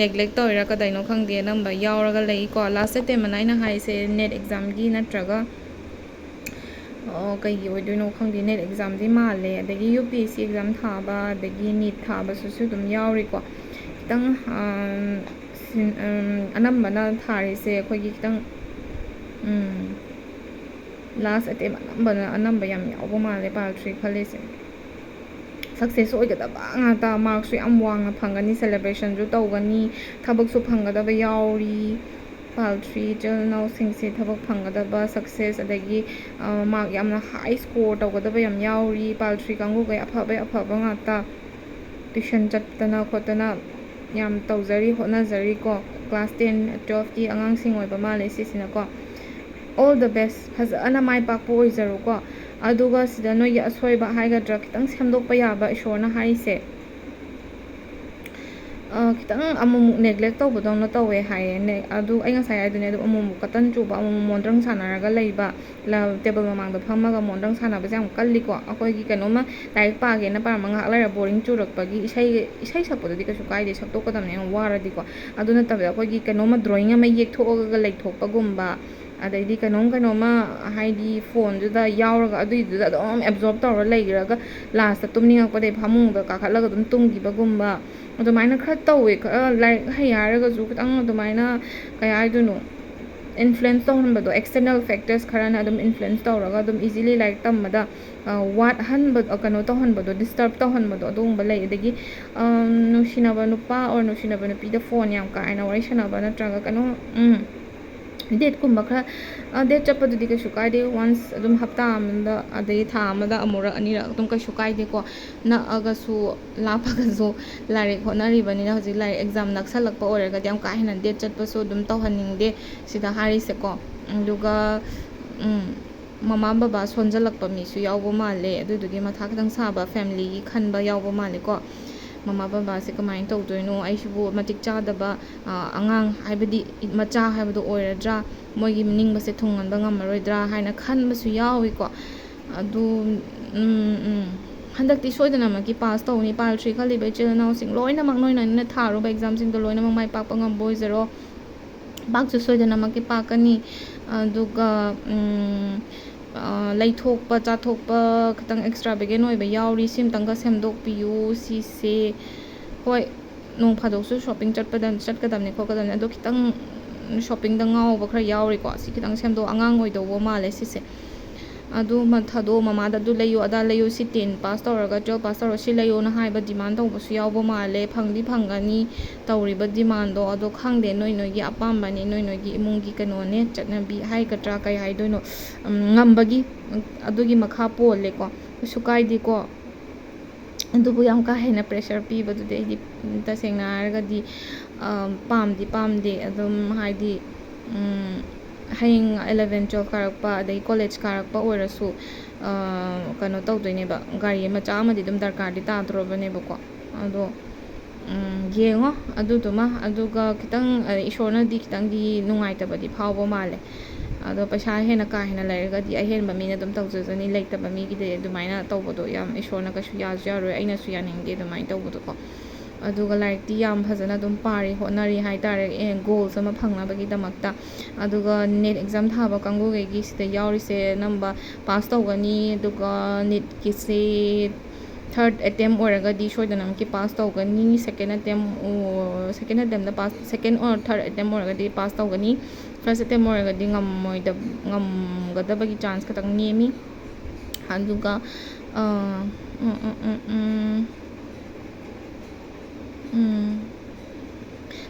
ꯅꯦꯒ꯭ꯂꯦꯛ ꯇꯧꯔꯤꯔꯥ ꯀꯗꯩꯅꯣ ꯈꯪꯗꯦ, ꯑꯅꯝꯕ ꯌꯥꯎꯔꯒ ꯂꯩꯀꯣ꯫ ꯂꯥꯁ ꯑꯦꯇꯦꯝ ꯑꯅ ꯑꯩꯅ ꯍꯥꯏꯁꯦ ꯅꯦꯠ ꯑꯦꯛꯖꯥꯝꯒꯤ ꯅꯠꯇ꯭ꯔꯒ ꯑꯣ, ꯀꯩꯒꯤ ꯑꯣꯏꯗꯣꯏꯅꯣ ꯈꯪꯗꯦ, ꯅꯦꯠ ꯑꯦꯛꯖꯥꯝꯗꯤ ꯃꯥꯜꯂꯦ꯫ ꯑꯗꯒꯤ U P S C exam ꯊꯥꯕ, ꯑꯗꯒꯤ ꯅꯤꯠ ꯊꯥꯕꯁꯤꯁꯨ ꯑꯗꯨꯝ ꯌꯥꯎꯔꯤꯀꯣ꯫ ꯈꯤꯇꯪ ꯑꯝ, ꯁꯤꯟ- ꯑꯝ, ꯑꯅꯝꯕꯅ ꯊꯥꯔꯤꯁꯦ ꯑꯩꯈꯣꯏꯒꯤ ꯈꯤꯇꯪ ꯂꯥꯁ ꯑꯦꯇꯦꯝ ꯑꯅꯝꯕꯅ ꯑꯅꯝꯕ ꯌꯥꯝ ꯌꯥꯎꯕ ꯃꯥꯜꯂꯦ ꯄꯥꯏꯜ ꯊ꯭ꯔꯤ ꯈꯜꯂꯤꯁꯦ꯫ ꯁꯛꯁꯦꯁ ꯑꯣꯏꯒꯗꯕ ꯉꯥꯛꯇ, ꯃꯥꯔꯛꯁꯨ ꯌꯥꯝ ꯋꯥꯡꯅ ꯐꯪꯒꯅꯤ, ꯁꯦꯂꯦꯕ꯭ꯔꯦꯁꯟꯁꯨ ꯇꯧꯒꯅꯤ, ꯊꯕꯛꯁꯨ ꯐꯪꯒꯗꯕ ꯌꯥꯎꯔꯤ꯫ ꯄꯥꯏꯜ ꯊ꯭ꯔꯤ ꯏꯆꯤꯜ ꯏꯅꯥꯎꯁꯤꯡꯁꯦ ꯊꯕꯛ ꯐꯪꯒꯗꯕ, ꯁꯛꯁꯦꯁ, ꯑꯗꯒꯤ ꯃꯥꯔꯛ ꯌꯥꯝꯅ ꯍꯥꯏ ꯁ꯭ꯀꯣꯔ ꯇꯧꯒꯗꯕ ꯌꯥꯝ ꯌꯥꯎꯔꯤ꯫ ꯄꯥꯏꯜ ꯊ꯭ꯔꯤ ꯀꯥꯡꯕꯨꯈꯩ ꯑꯐꯕꯩ ꯑꯐꯕ ꯉꯥꯛꯇ꯫ ꯇ꯭ꯌꯨꯁꯟ ꯆꯠꯇꯅ ꯈꯣꯠꯇꯅ ꯌꯥꯝ ꯇꯧꯖꯔꯤ, ꯍꯣꯠꯅꯖꯔꯤꯀꯣ꯫ ꯀ꯭ꯂꯥꯁ ꯇꯦꯟ ꯇꯨꯋꯦꯜꯐꯀꯤ ꯑꯉꯥꯡꯁꯤꯡ ꯑꯣꯏꯕ ꯃꯥꯜꯂꯦ ꯁꯤꯁꯤꯅꯀꯣ꯫ All the best, ꯐꯖꯅ ꯃꯥꯏ ꯄꯥꯛꯄ ꯑꯣꯏꯖꯔꯣꯀꯣ꯫ ꯑꯗꯨꯒ ꯁꯤꯗ ꯅꯣꯏꯒꯤ ꯑꯁꯣꯏꯕ ꯍꯥꯏꯒꯗ꯭ꯔꯥ, ꯈꯤꯇꯪ ꯁꯦꯝꯗꯣꯛꯄ ꯌꯥꯕ ꯏꯁꯣꯔꯅ ꯍꯥꯏꯔꯤꯁꯦ, ꯑ, ꯈꯤꯇꯪ ꯑꯃꯨꯛꯃꯨꯛ ꯅꯦꯒ꯭ꯂꯦꯛ ꯇꯧꯕꯗꯧꯅ ꯇꯧꯋꯦ ꯍꯥꯏꯌꯦ꯫ ꯅꯦ-, ꯑꯗꯨ ꯑꯩ ꯉꯁꯥꯏ ꯍꯥꯏꯗꯨꯅꯦ, ꯑꯗꯨꯝ ꯑꯃꯨꯛꯃꯨꯛ ꯀꯇꯟ ꯆꯨꯕ, ꯑꯃꯨꯛꯃꯨꯛ ꯃꯣꯟꯗ꯭ꯔꯪ ꯁꯥꯟꯅꯔꯒ ꯂꯩꯕ, ꯂ-, ꯇꯦꯕꯜ ꯃꯃꯥꯡꯗ ꯐꯝꯃꯒ ꯃꯣꯟꯗ꯭ꯔꯪ ꯁꯥꯟꯅꯕꯁꯦ ꯌꯥꯝ ꯀꯜꯂꯤꯀꯣ꯫ ꯑꯩꯈꯣꯏꯒꯤ ꯀꯩꯅꯣꯝꯃ ꯂꯥꯏꯔꯤꯛ ꯄꯥꯒꯦꯅ ꯄꯥꯔꯝꯃ ꯉꯥꯏꯍꯥꯛ ꯂꯩꯔ ꯕꯣꯔꯤꯡ ꯆꯨꯔꯛꯄꯒꯤ ꯏꯁꯩ, ꯏꯁꯩ ꯁꯛꯄꯗꯨꯗꯤ ꯀꯩꯁꯨ ꯀꯥꯏꯗꯦ, ꯁꯛꯇꯣꯛꯀꯗꯕꯅꯦ ꯌꯥꯝ ꯋꯥꯔꯗꯤꯀꯣ꯫ ꯑꯗꯨ ꯅꯠꯇꯕꯗ ꯑꯩꯈꯣꯏꯒꯤ ꯀꯩꯅꯣꯝꯃ ꯗ꯭ꯔꯣꯌꯤꯡ ꯑꯃ ꯌꯦꯛꯊꯣꯛꯑꯒ ꯂꯩꯊꯣꯛꯄꯒꯨꯝꯕ, ꯑꯗꯩꯗꯤ ꯀꯩꯅꯣꯝ ꯀꯩꯅꯣꯝꯃ ꯍꯥꯏꯗꯤ ꯐꯣꯟꯗꯨꯗ ꯌꯥꯎꯔꯒ ꯑꯗꯨꯏꯗꯨꯗ ꯑꯗꯨꯝ ꯑꯦꯕꯖꯣꯔꯞ ꯇꯧꯔ ꯂꯩꯈ꯭ꯔꯒ ꯂꯥꯁꯇ ꯇꯨꯝꯅꯤꯡꯉꯛꯄꯗꯩ ꯐꯃꯨꯡꯗ ꯀꯥꯈꯠꯂꯒ ꯑꯗꯨꯝ ꯇꯨꯝꯈꯤꯕꯒꯨꯝꯕ, ꯑꯗꯨꯃꯥꯏꯅ ꯈꯔ ꯇꯧꯋꯦ꯫ ꯈꯔ ꯂꯥꯏꯔꯤꯛ ꯍꯩ ꯍꯥꯏꯔꯒꯁꯨ ꯈꯤꯇꯪ ꯑꯗꯨꯃꯥꯏꯅ, ꯀꯩ ꯍꯥꯏꯗꯣꯏꯅꯣ, ꯏꯟꯐ꯭ꯂꯨꯌꯦꯟꯁ ꯇꯧꯍꯟꯕꯗꯣ, ꯑꯦꯛꯁꯇꯔꯅꯦꯜ ꯐꯦꯛꯇꯔꯁ ꯈꯔꯅ ꯑꯗꯨꯝ ꯏꯟꯐ꯭ꯂꯨꯌꯦꯟꯁ ꯇꯧꯔꯒ ꯑꯗꯨꯝ ꯏꯖꯤꯂꯤ ꯂꯥꯏꯔꯤꯛ ꯇꯝꯕꯗ, ꯑ, ꯋꯥꯠꯍꯟꯕ, ꯑ, ꯀꯩꯅꯣ ꯇꯧꯍꯟꯕꯗꯣ, ꯗꯤꯁꯇꯔꯕ ꯇꯧꯍꯟꯕꯗꯣ, ꯑꯗꯨꯒꯨꯝꯕ ꯂꯩ꯫ ꯑꯗꯒꯤ, ꯑꯝ, ꯅꯨꯡꯁꯤꯅꯕ ꯅꯨꯄꯥ ꯑꯣꯔ ꯅꯨꯡꯁꯤꯅꯕ ꯅꯨꯄꯤꯗ ꯐꯣꯟ ꯌꯥꯝ ꯀꯥ ꯍꯦꯟꯅ ꯋꯥꯔꯤ ꯁꯥꯟꯅꯕ ꯅꯠꯇ꯭ꯔꯒ ꯀꯩꯅꯣ, ꯎꯝ, ꯗꯦꯠꯀꯨꯝꯕ ꯈꯔ, ꯑ, ꯗꯦꯠ ꯆꯠꯄꯗꯨꯗꯤ ꯀꯩꯁꯨ ꯀꯥꯏꯗꯦ, ꯋꯥꯟꯁ ꯑꯗꯨꯝ ꯍꯞꯇꯥ ꯑꯃꯗ, ꯑꯗꯒꯤ ꯊꯥ ꯑꯃꯗ ꯑꯃꯨꯔꯛ ꯑꯅꯤꯔꯛ ꯑꯗꯨꯝ ꯀꯩꯁꯨ ꯀꯥꯏꯗꯦꯀꯣ꯫ ꯅꯛꯑꯒꯁꯨ ꯂꯥꯞꯄꯒꯁꯨ ꯂꯥꯏꯔꯤꯛ ꯍꯣꯠꯅꯔꯤꯕꯅꯤꯅ, ꯍꯧꯖꯤꯛ ꯂꯥꯏꯔꯤꯛ ꯑꯦꯛꯖꯥꯝ ꯅꯛꯁꯜꯂꯛꯄ ꯑꯣꯏꯔꯒꯗꯤ ꯌꯥꯝ ꯀꯥ ꯍꯦꯟꯅ ꯗꯦꯠ ꯆꯠꯄꯁꯨ ꯑꯗꯨꯝ ꯇꯧꯍꯟꯅꯤꯡꯗꯦ ꯁꯤꯗ ꯍꯥꯏꯔꯤꯁꯦꯀꯣ꯫ ꯑꯗꯨꯒ, ꯎꯝ, ꯃꯃꯥ ꯕꯕꯥ ꯁꯣꯟꯖꯜꯂꯛꯄ ꯃꯤꯁꯨ ꯌꯥꯎꯕ ꯃꯥꯜꯂꯦ, ꯑꯗꯨꯗꯨꯒꯤ ꯃꯊꯥ ꯈꯤꯇꯪ ꯁꯥꯕ, ꯐꯦꯃꯤꯂꯤꯒꯤ ꯈꯟꯕ ꯌꯥꯎꯕ ꯃꯥꯜꯂꯦꯀꯣ꯫ ꯃꯃꯥ ꯕꯕꯥꯁꯦ ꯀꯃꯥꯏꯅ ꯇꯧꯗꯣꯏꯅꯣ, ꯑꯩꯁꯤꯕꯨ ꯃꯇꯤꯛ ꯆꯥꯗꯕ, ꯑ, ꯑꯉꯥꯡ ꯍꯥꯏꯕꯗꯤ ꯃꯆꯥ ꯍꯥꯏꯕꯗꯣ ꯑꯣꯏꯔꯗ꯭ꯔꯥ, ꯃꯣꯏꯒꯤ ꯅꯤꯡꯕꯁꯦ ꯊꯨꯡꯍꯟꯕ ꯉꯝꯃꯔꯣꯏꯗ꯭ꯔꯥ ꯍꯥꯏꯅ ꯈꯟꯕꯁꯨ ꯌꯥꯎꯏꯀꯣ꯫ ꯑꯗꯨ, ꯎꯝ, ꯎꯝ, ꯍꯟꯗꯛꯇꯤ ꯁꯣꯏꯗꯅꯃꯛꯀꯤ ꯄꯥꯁ ꯇꯧꯅꯤ꯫ ꯄꯥꯏꯜ ꯊ꯭ꯔꯤ ꯈꯜꯂꯤꯕ ꯏꯆꯤꯜ ꯏꯅꯥꯎꯁꯤꯡ ꯂꯣꯏꯅꯃꯛ, ꯅꯣꯏꯅ ꯅꯣꯏꯅ ꯊꯥꯔꯨꯕ ꯑꯦꯛꯖꯥꯝꯁꯤꯡꯗꯣ ꯂꯣꯏꯅꯃꯛ ꯃꯥꯏ ꯄꯥꯛꯄ ꯉꯝꯕ ꯑꯣꯏꯖꯔꯣ꯫ ꯄꯥꯛꯁꯨ ꯁꯣꯏꯗꯅꯃꯛꯀꯤ ꯄꯥꯛꯀꯅꯤ꯫ ꯑꯗꯨꯒ, ꯎꯝ, ꯑ, ꯂꯩꯊꯣꯛꯄ ꯆꯥꯊꯣꯛꯄ ꯈꯤꯇꯪ ꯑꯦꯛꯁꯇ꯭ꯔꯥ ꯚꯦꯒꯦꯟ ꯑꯣꯏꯕ ꯌꯥꯎꯔꯤ, ꯁꯤꯝꯇꯪꯒ ꯁꯦꯝꯗꯣꯛꯄꯤꯌꯨ꯫ ꯁꯤꯁꯦ, ꯍꯣꯏ, ꯅꯣꯡ ꯐꯥꯗꯣꯛꯁꯨ ꯁꯣꯞꯄꯤꯡ ꯆꯠꯄꯗ, ꯆꯠꯀꯗꯕꯅꯤ ꯈꯣꯠꯀꯗꯕꯅꯤ, ꯑꯗꯣ ꯈꯤꯇꯪ ꯁꯣꯞꯄꯤꯡꯗ ꯉꯥꯎꯕ ꯈꯔ ꯌꯥꯎꯔꯤꯀꯣ꯫ ꯁꯤ ꯈꯤꯇꯪ ꯁꯦꯝꯗꯣꯛ, ꯑꯉꯥꯡ ꯑꯣꯏꯗꯧꯕ ꯃꯥꯜꯂꯦ ꯁꯤꯁꯦ꯫ ꯑꯗꯨ ꯑꯃ ꯊꯥꯗꯣꯛꯑꯣ, ꯃꯃꯥꯗ ꯑꯗꯨ ꯂꯩꯌꯨ, ꯑꯗꯥ ꯂꯩꯌꯨ, ꯁꯤ ꯇꯦꯟ ꯄꯥꯁ ꯇꯧꯔꯒ, ꯇꯨꯌꯦꯜꯞ ꯄꯥꯁ ꯇꯧꯔꯒ ꯁꯤ ꯂꯩꯌꯣꯅ ꯍꯥꯏꯕ ꯗꯤꯃꯥꯟ ꯇꯧꯕꯁꯨ ꯌꯥꯎꯕ ꯃꯥꯜꯂꯦ꯫ ꯐꯪꯗꯤ ꯐꯪꯒꯅꯤ ꯇꯧꯔꯤꯕ ꯗꯤꯃꯥꯟꯗꯣ, ꯑꯗꯣ ꯈꯪꯗꯦ, ꯅꯣꯏ ꯅꯣꯏꯒꯤ ꯑꯄꯥꯝꯕꯅꯤ, ꯅꯣꯏ ꯅꯣꯏꯒꯤ ꯏꯃꯨꯡꯒꯤ ꯀꯩꯅꯣꯅꯦ, ꯆꯠꯅꯕꯤ ꯍꯥꯏꯒꯗ꯭ꯔꯥ, ꯀꯩ ꯍꯥꯏꯗꯣꯏꯅꯣ, ꯎꯝ, ꯉꯝꯕꯒꯤ, ꯎꯝ, ꯑꯗꯨꯒꯤ ꯃꯈꯥ ꯄꯣꯜꯂꯦꯀꯣ꯫ ꯀꯩꯁꯨ ꯀꯥꯏꯗꯦꯀꯣ꯫ ꯑꯗꯨꯕꯨ ꯌꯥꯝ ꯀꯥ ꯍꯦꯟꯅ ꯄ꯭ꯔꯦꯁꯔ ꯄꯤꯕꯗꯨꯗꯤ ꯑꯩꯗꯤ, ꯎꯝ, ꯇꯁꯦꯡꯅ ꯍꯥꯏꯔꯒꯗꯤ, ꯑ, ꯄꯥꯝꯗꯤ ꯄꯥꯝꯗꯦ꯫ ꯑꯗꯨꯝ ꯍꯥꯏꯗꯤ, ꯎꯝ, ꯍꯌꯦꯡ ꯑꯦꯂꯚꯦꯟ, ꯇꯨꯌꯦꯜꯞ ꯀꯥꯔꯛꯄ, ꯑꯗꯩ ꯀꯣꯂꯦꯖ ꯀꯥꯔꯛꯄ ꯑꯣꯏꯔꯁꯨ, ꯑ, ꯀꯩꯅꯣ ꯇꯧꯗꯣꯏꯅꯦꯕ, ꯒꯥꯔꯤ ꯃꯆꯥ ꯑꯃꯗꯤ ꯑꯗꯨꯝ ꯗꯔꯀꯥꯔꯗꯤ ꯇꯥꯗꯣꯔꯕꯅꯦꯕꯀꯣ꯫ ꯑꯗꯣ, ꯎꯝ, ꯌꯦꯡꯉꯣ ꯑꯗꯨꯗꯨꯃ꯫ ꯑꯗꯨꯒ ꯈꯤꯇꯪ, ꯑ, ꯏꯁꯣꯔꯅꯗꯤ ꯈꯤꯇꯪꯗꯤ ꯅꯨꯡꯉꯥꯏꯇꯕꯗꯤ ꯐꯥꯎꯕ ꯃꯥꯜꯂꯦ꯫ ꯑꯗꯣ ꯄꯩꯁꯥ ꯍꯦꯟꯅ ꯀꯥ ꯍꯦꯟꯅ ꯂꯩꯔꯒꯗꯤ ꯑꯍꯦꯟꯕ ꯃꯤꯅ ꯑꯗꯨꯝ ꯇꯧꯖꯖꯅꯤ, ꯂꯩꯇꯕ ꯃꯤꯒꯤꯗꯤ ꯑꯗꯨꯃꯥꯏꯅ ꯇꯧꯕꯗꯣ ꯌꯥꯝ ꯏꯁꯣꯔꯅ ꯀꯩꯁꯨ ꯌꯥꯁꯨ ꯌꯥꯔꯣꯏ, ꯑꯩꯅꯁꯨ ꯌꯥꯅꯤꯡꯗꯦ ꯑꯗꯨꯃꯥꯏꯅ ꯇꯧꯕꯗꯣꯀꯣ꯫ ꯑꯗꯨꯒ ꯂꯥꯏꯔꯤꯛꯇꯤ ꯌꯥꯝ ꯐꯖꯅ ꯑꯗꯨꯝ ꯄꯥꯔꯤ, ꯍꯣꯠꯅꯔꯤ ꯍꯥꯏꯇꯥꯔꯦ, ꯑꯦ, ꯒꯣꯜꯁ ꯑꯃ ꯐꯪꯅꯕꯒꯤꯗꯃꯛꯇ꯫ ꯑꯗꯨꯒ ꯅꯦꯠ ꯑꯦꯛꯖꯥꯝ ꯊꯥꯕ ꯀꯥꯡꯕꯨꯈꯩꯒꯤ ꯁꯤꯗ ꯌꯥꯎꯔꯤꯁꯦ ꯑꯅꯝꯕ ꯄꯥꯁ ꯇꯧꯒꯅꯤ꯫ ꯑꯗꯨꯒ ꯅꯤꯠꯀꯤꯁꯤ ꯊꯥꯔꯠ ꯑꯦꯇꯦꯝ ꯑꯣꯏꯔꯒꯗꯤ ꯁꯣꯏꯗꯅꯃꯛꯀꯤ ꯄꯥꯁ ꯇꯧꯒꯅꯤ꯫ ꯁꯦꯀꯦꯟ ꯑꯦꯇꯦꯝ, ꯁꯦꯀꯦꯟ ꯑꯦꯇꯦꯝꯗ pass, second or third item ꯑꯣꯏꯔꯒꯗꯤ ꯄꯥꯁ ꯇꯧꯒꯅꯤ꯫ ꯐꯥꯔꯁ ꯑꯦꯇꯦꯝ ꯑꯣꯏꯔꯒꯗꯤ ꯉꯝꯃꯣꯏꯗꯕ, ꯉꯝꯒꯗꯕꯒꯤ ꯆꯥꯟꯁ ꯈꯤꯇꯪ ꯅꯦꯝꯃꯤ꯫ ꯑꯗꯨꯒ, ꯑ, ꯎꯝ, ꯎꯝ, ꯎꯝ, ꯎꯝ, ꯎꯝ꯫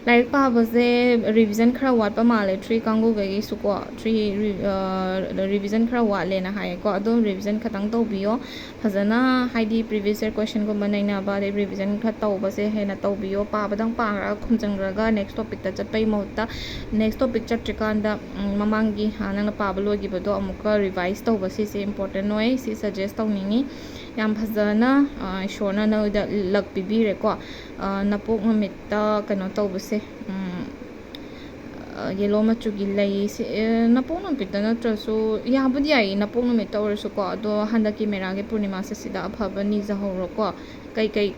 ꯂꯥꯏꯔꯤꯛ ꯄꯥꯕꯁꯦ ꯔꯤꯚꯤꯖꯟ ꯈꯔ ꯋꯥꯠꯄ ꯃꯥꯜꯂꯦ, ꯊ꯭ꯔꯤ ꯀꯥꯡꯕꯨꯈꯩꯒꯤꯁꯨꯀꯣ꯫ ꯊ꯭ꯔꯤ ꯔꯤ-, ꯑ, ꯔꯤꯚꯤꯖꯟ ꯈꯔ ꯋꯥꯠꯂꯦꯅ ꯍꯥꯏꯌꯦꯀꯣ꯫ ꯑꯗꯨꯝ ꯔꯤꯚꯤꯖꯟ ꯈꯇꯪ ꯇꯧꯕꯤꯌꯣ꯫ ꯐꯖꯅ, ꯍꯥꯏꯗꯤ, previous year questionꯒꯨꯝꯕ ꯅꯩꯅꯕ, ꯑꯗꯩ ꯔꯤꯚꯤꯖꯟ ꯈꯔ ꯇꯧꯕꯁꯦ ꯍꯦꯟꯅ ꯇꯧꯕꯤꯌꯣ꯫ ꯄꯥꯕꯗꯪ ꯄꯥꯔꯒ ꯈꯨꯝꯖꯤꯟꯈ꯭ꯔꯒ next topicꯇ ꯆꯠꯄꯩ ꯃꯍꯨꯠꯇ, next topic ꯆꯠꯇ꯭ꯔꯤꯀꯥꯟꯗ, ꯎꯝ, ꯃꯃꯥꯡꯒꯤ, ꯑ, ꯅꯪꯅ ꯄꯥꯕ ꯂꯣꯏꯈꯤꯕꯗꯣ ꯑꯃꯨꯛꯀ revise ꯇꯧꯕ, ꯁꯤꯁꯦ important ꯑꯣꯏ꯫ ꯁꯤ suggest ꯇꯧꯅꯤꯡꯉꯤ꯫ ꯌꯥꯝ ꯐꯖꯅ, ꯑ, ꯏꯁꯣꯔꯅ ꯅꯣꯏꯗ luck ꯄꯤꯕꯤꯔꯦꯀꯣ꯫ ꯑ, ꯅꯄꯣꯛ ꯅꯨꯃꯤꯠꯇ ꯀꯩꯅꯣ ꯇꯧꯕꯁꯦ, ꯎꯝ, ꯌꯦꯂꯣ ꯃꯆꯨꯒꯤ ꯂꯩ ꯁꯤ, ꯑꯦ, ꯅꯄꯣꯛ ꯅꯨꯃꯤꯠꯇ ꯅꯠꯇ꯭ꯔꯁꯨ ꯌꯥꯕꯨꯗꯤ ꯌꯥꯏꯌꯦ, ꯅꯄꯣꯛ ꯅꯨꯃꯤꯠꯇ ꯑꯣꯏꯔꯁꯨꯀꯣ꯫ ꯑꯗꯣ ꯍꯟꯗꯛꯀꯤ ꯃꯦꯔꯥꯒꯤ ꯄꯨꯔꯅꯤꯃꯥꯁꯦ ꯁꯤꯗ ꯑꯐꯕ ꯅꯤꯖꯍꯧꯔꯣꯀꯣ꯫ ꯀꯩꯀꯩ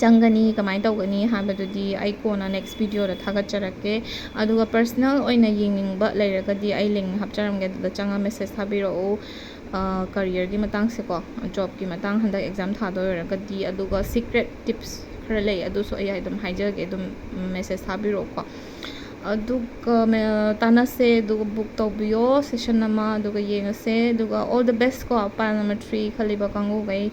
ꯆꯪꯒꯅꯤ, ꯀꯃꯥꯏꯅ ꯇꯧꯒꯅꯤ ꯍꯥꯏꯕꯗꯨꯗꯤ ꯑꯩ ꯀꯣꯟꯅ ꯅꯦꯛꯁ ꯚꯤꯗꯤꯑꯣꯗ ꯊꯥꯒꯠꯆꯔꯛꯀꯦ꯫ ꯑꯗꯨꯒ ꯄꯔꯁꯅꯦꯜ ꯑꯣꯏꯅ ꯌꯦꯡꯅꯤꯡꯕ ꯂꯩꯔꯒꯗꯤ ꯑꯩ ꯂꯤꯡ ꯍꯥꯞꯆꯔꯝꯒꯦ, ꯑꯗꯨꯗ ꯆꯪꯉ ꯃꯦꯁꯦꯖ ꯊꯥꯕꯤꯔꯛꯎ꯫ ꯀꯔꯤꯌꯔꯒꯤ ꯃꯇꯥꯡꯁꯦꯀꯣ, ꯖꯣꯕꯀꯤ ꯃꯇꯥꯡ, ꯍꯟꯗꯛ ꯑꯦꯛꯖꯥꯝ ꯊꯥꯗꯣꯏ ꯑꯣꯏꯔꯒꯗꯤ꯫ ꯑꯗꯨꯒ ꯁꯤꯀ꯭ꯔꯦꯠ ꯇꯤꯞꯁ ꯈꯔ ꯂꯩ, ꯑꯗꯨꯁꯨ ꯑꯩ ꯑꯗꯨꯝ ꯍꯥꯏꯖꯒꯦ, ꯑꯗꯨꯝ ꯃꯦꯁꯦꯖ ꯊꯥꯕꯤꯔꯛꯎꯀꯣ꯫ ꯑꯗꯨꯒ ꯃꯦ-, ꯇꯥꯟꯅꯁꯦ, ꯑꯗꯨꯒ ꯕꯨꯛ ꯇꯧꯕꯤꯌꯣ ꯁꯦꯁꯟ ꯑꯃ, ꯑꯗꯨꯒ ꯌꯦꯡꯉꯁꯦ꯫ ꯑꯗꯨꯒ all the best ꯀꯣ, ꯄꯥꯏꯜ ꯅꯝꯕꯔ ꯊ꯭ꯔꯤ ꯈꯜꯂꯤꯕ ꯀꯥꯡꯕꯨꯈꯩ꯫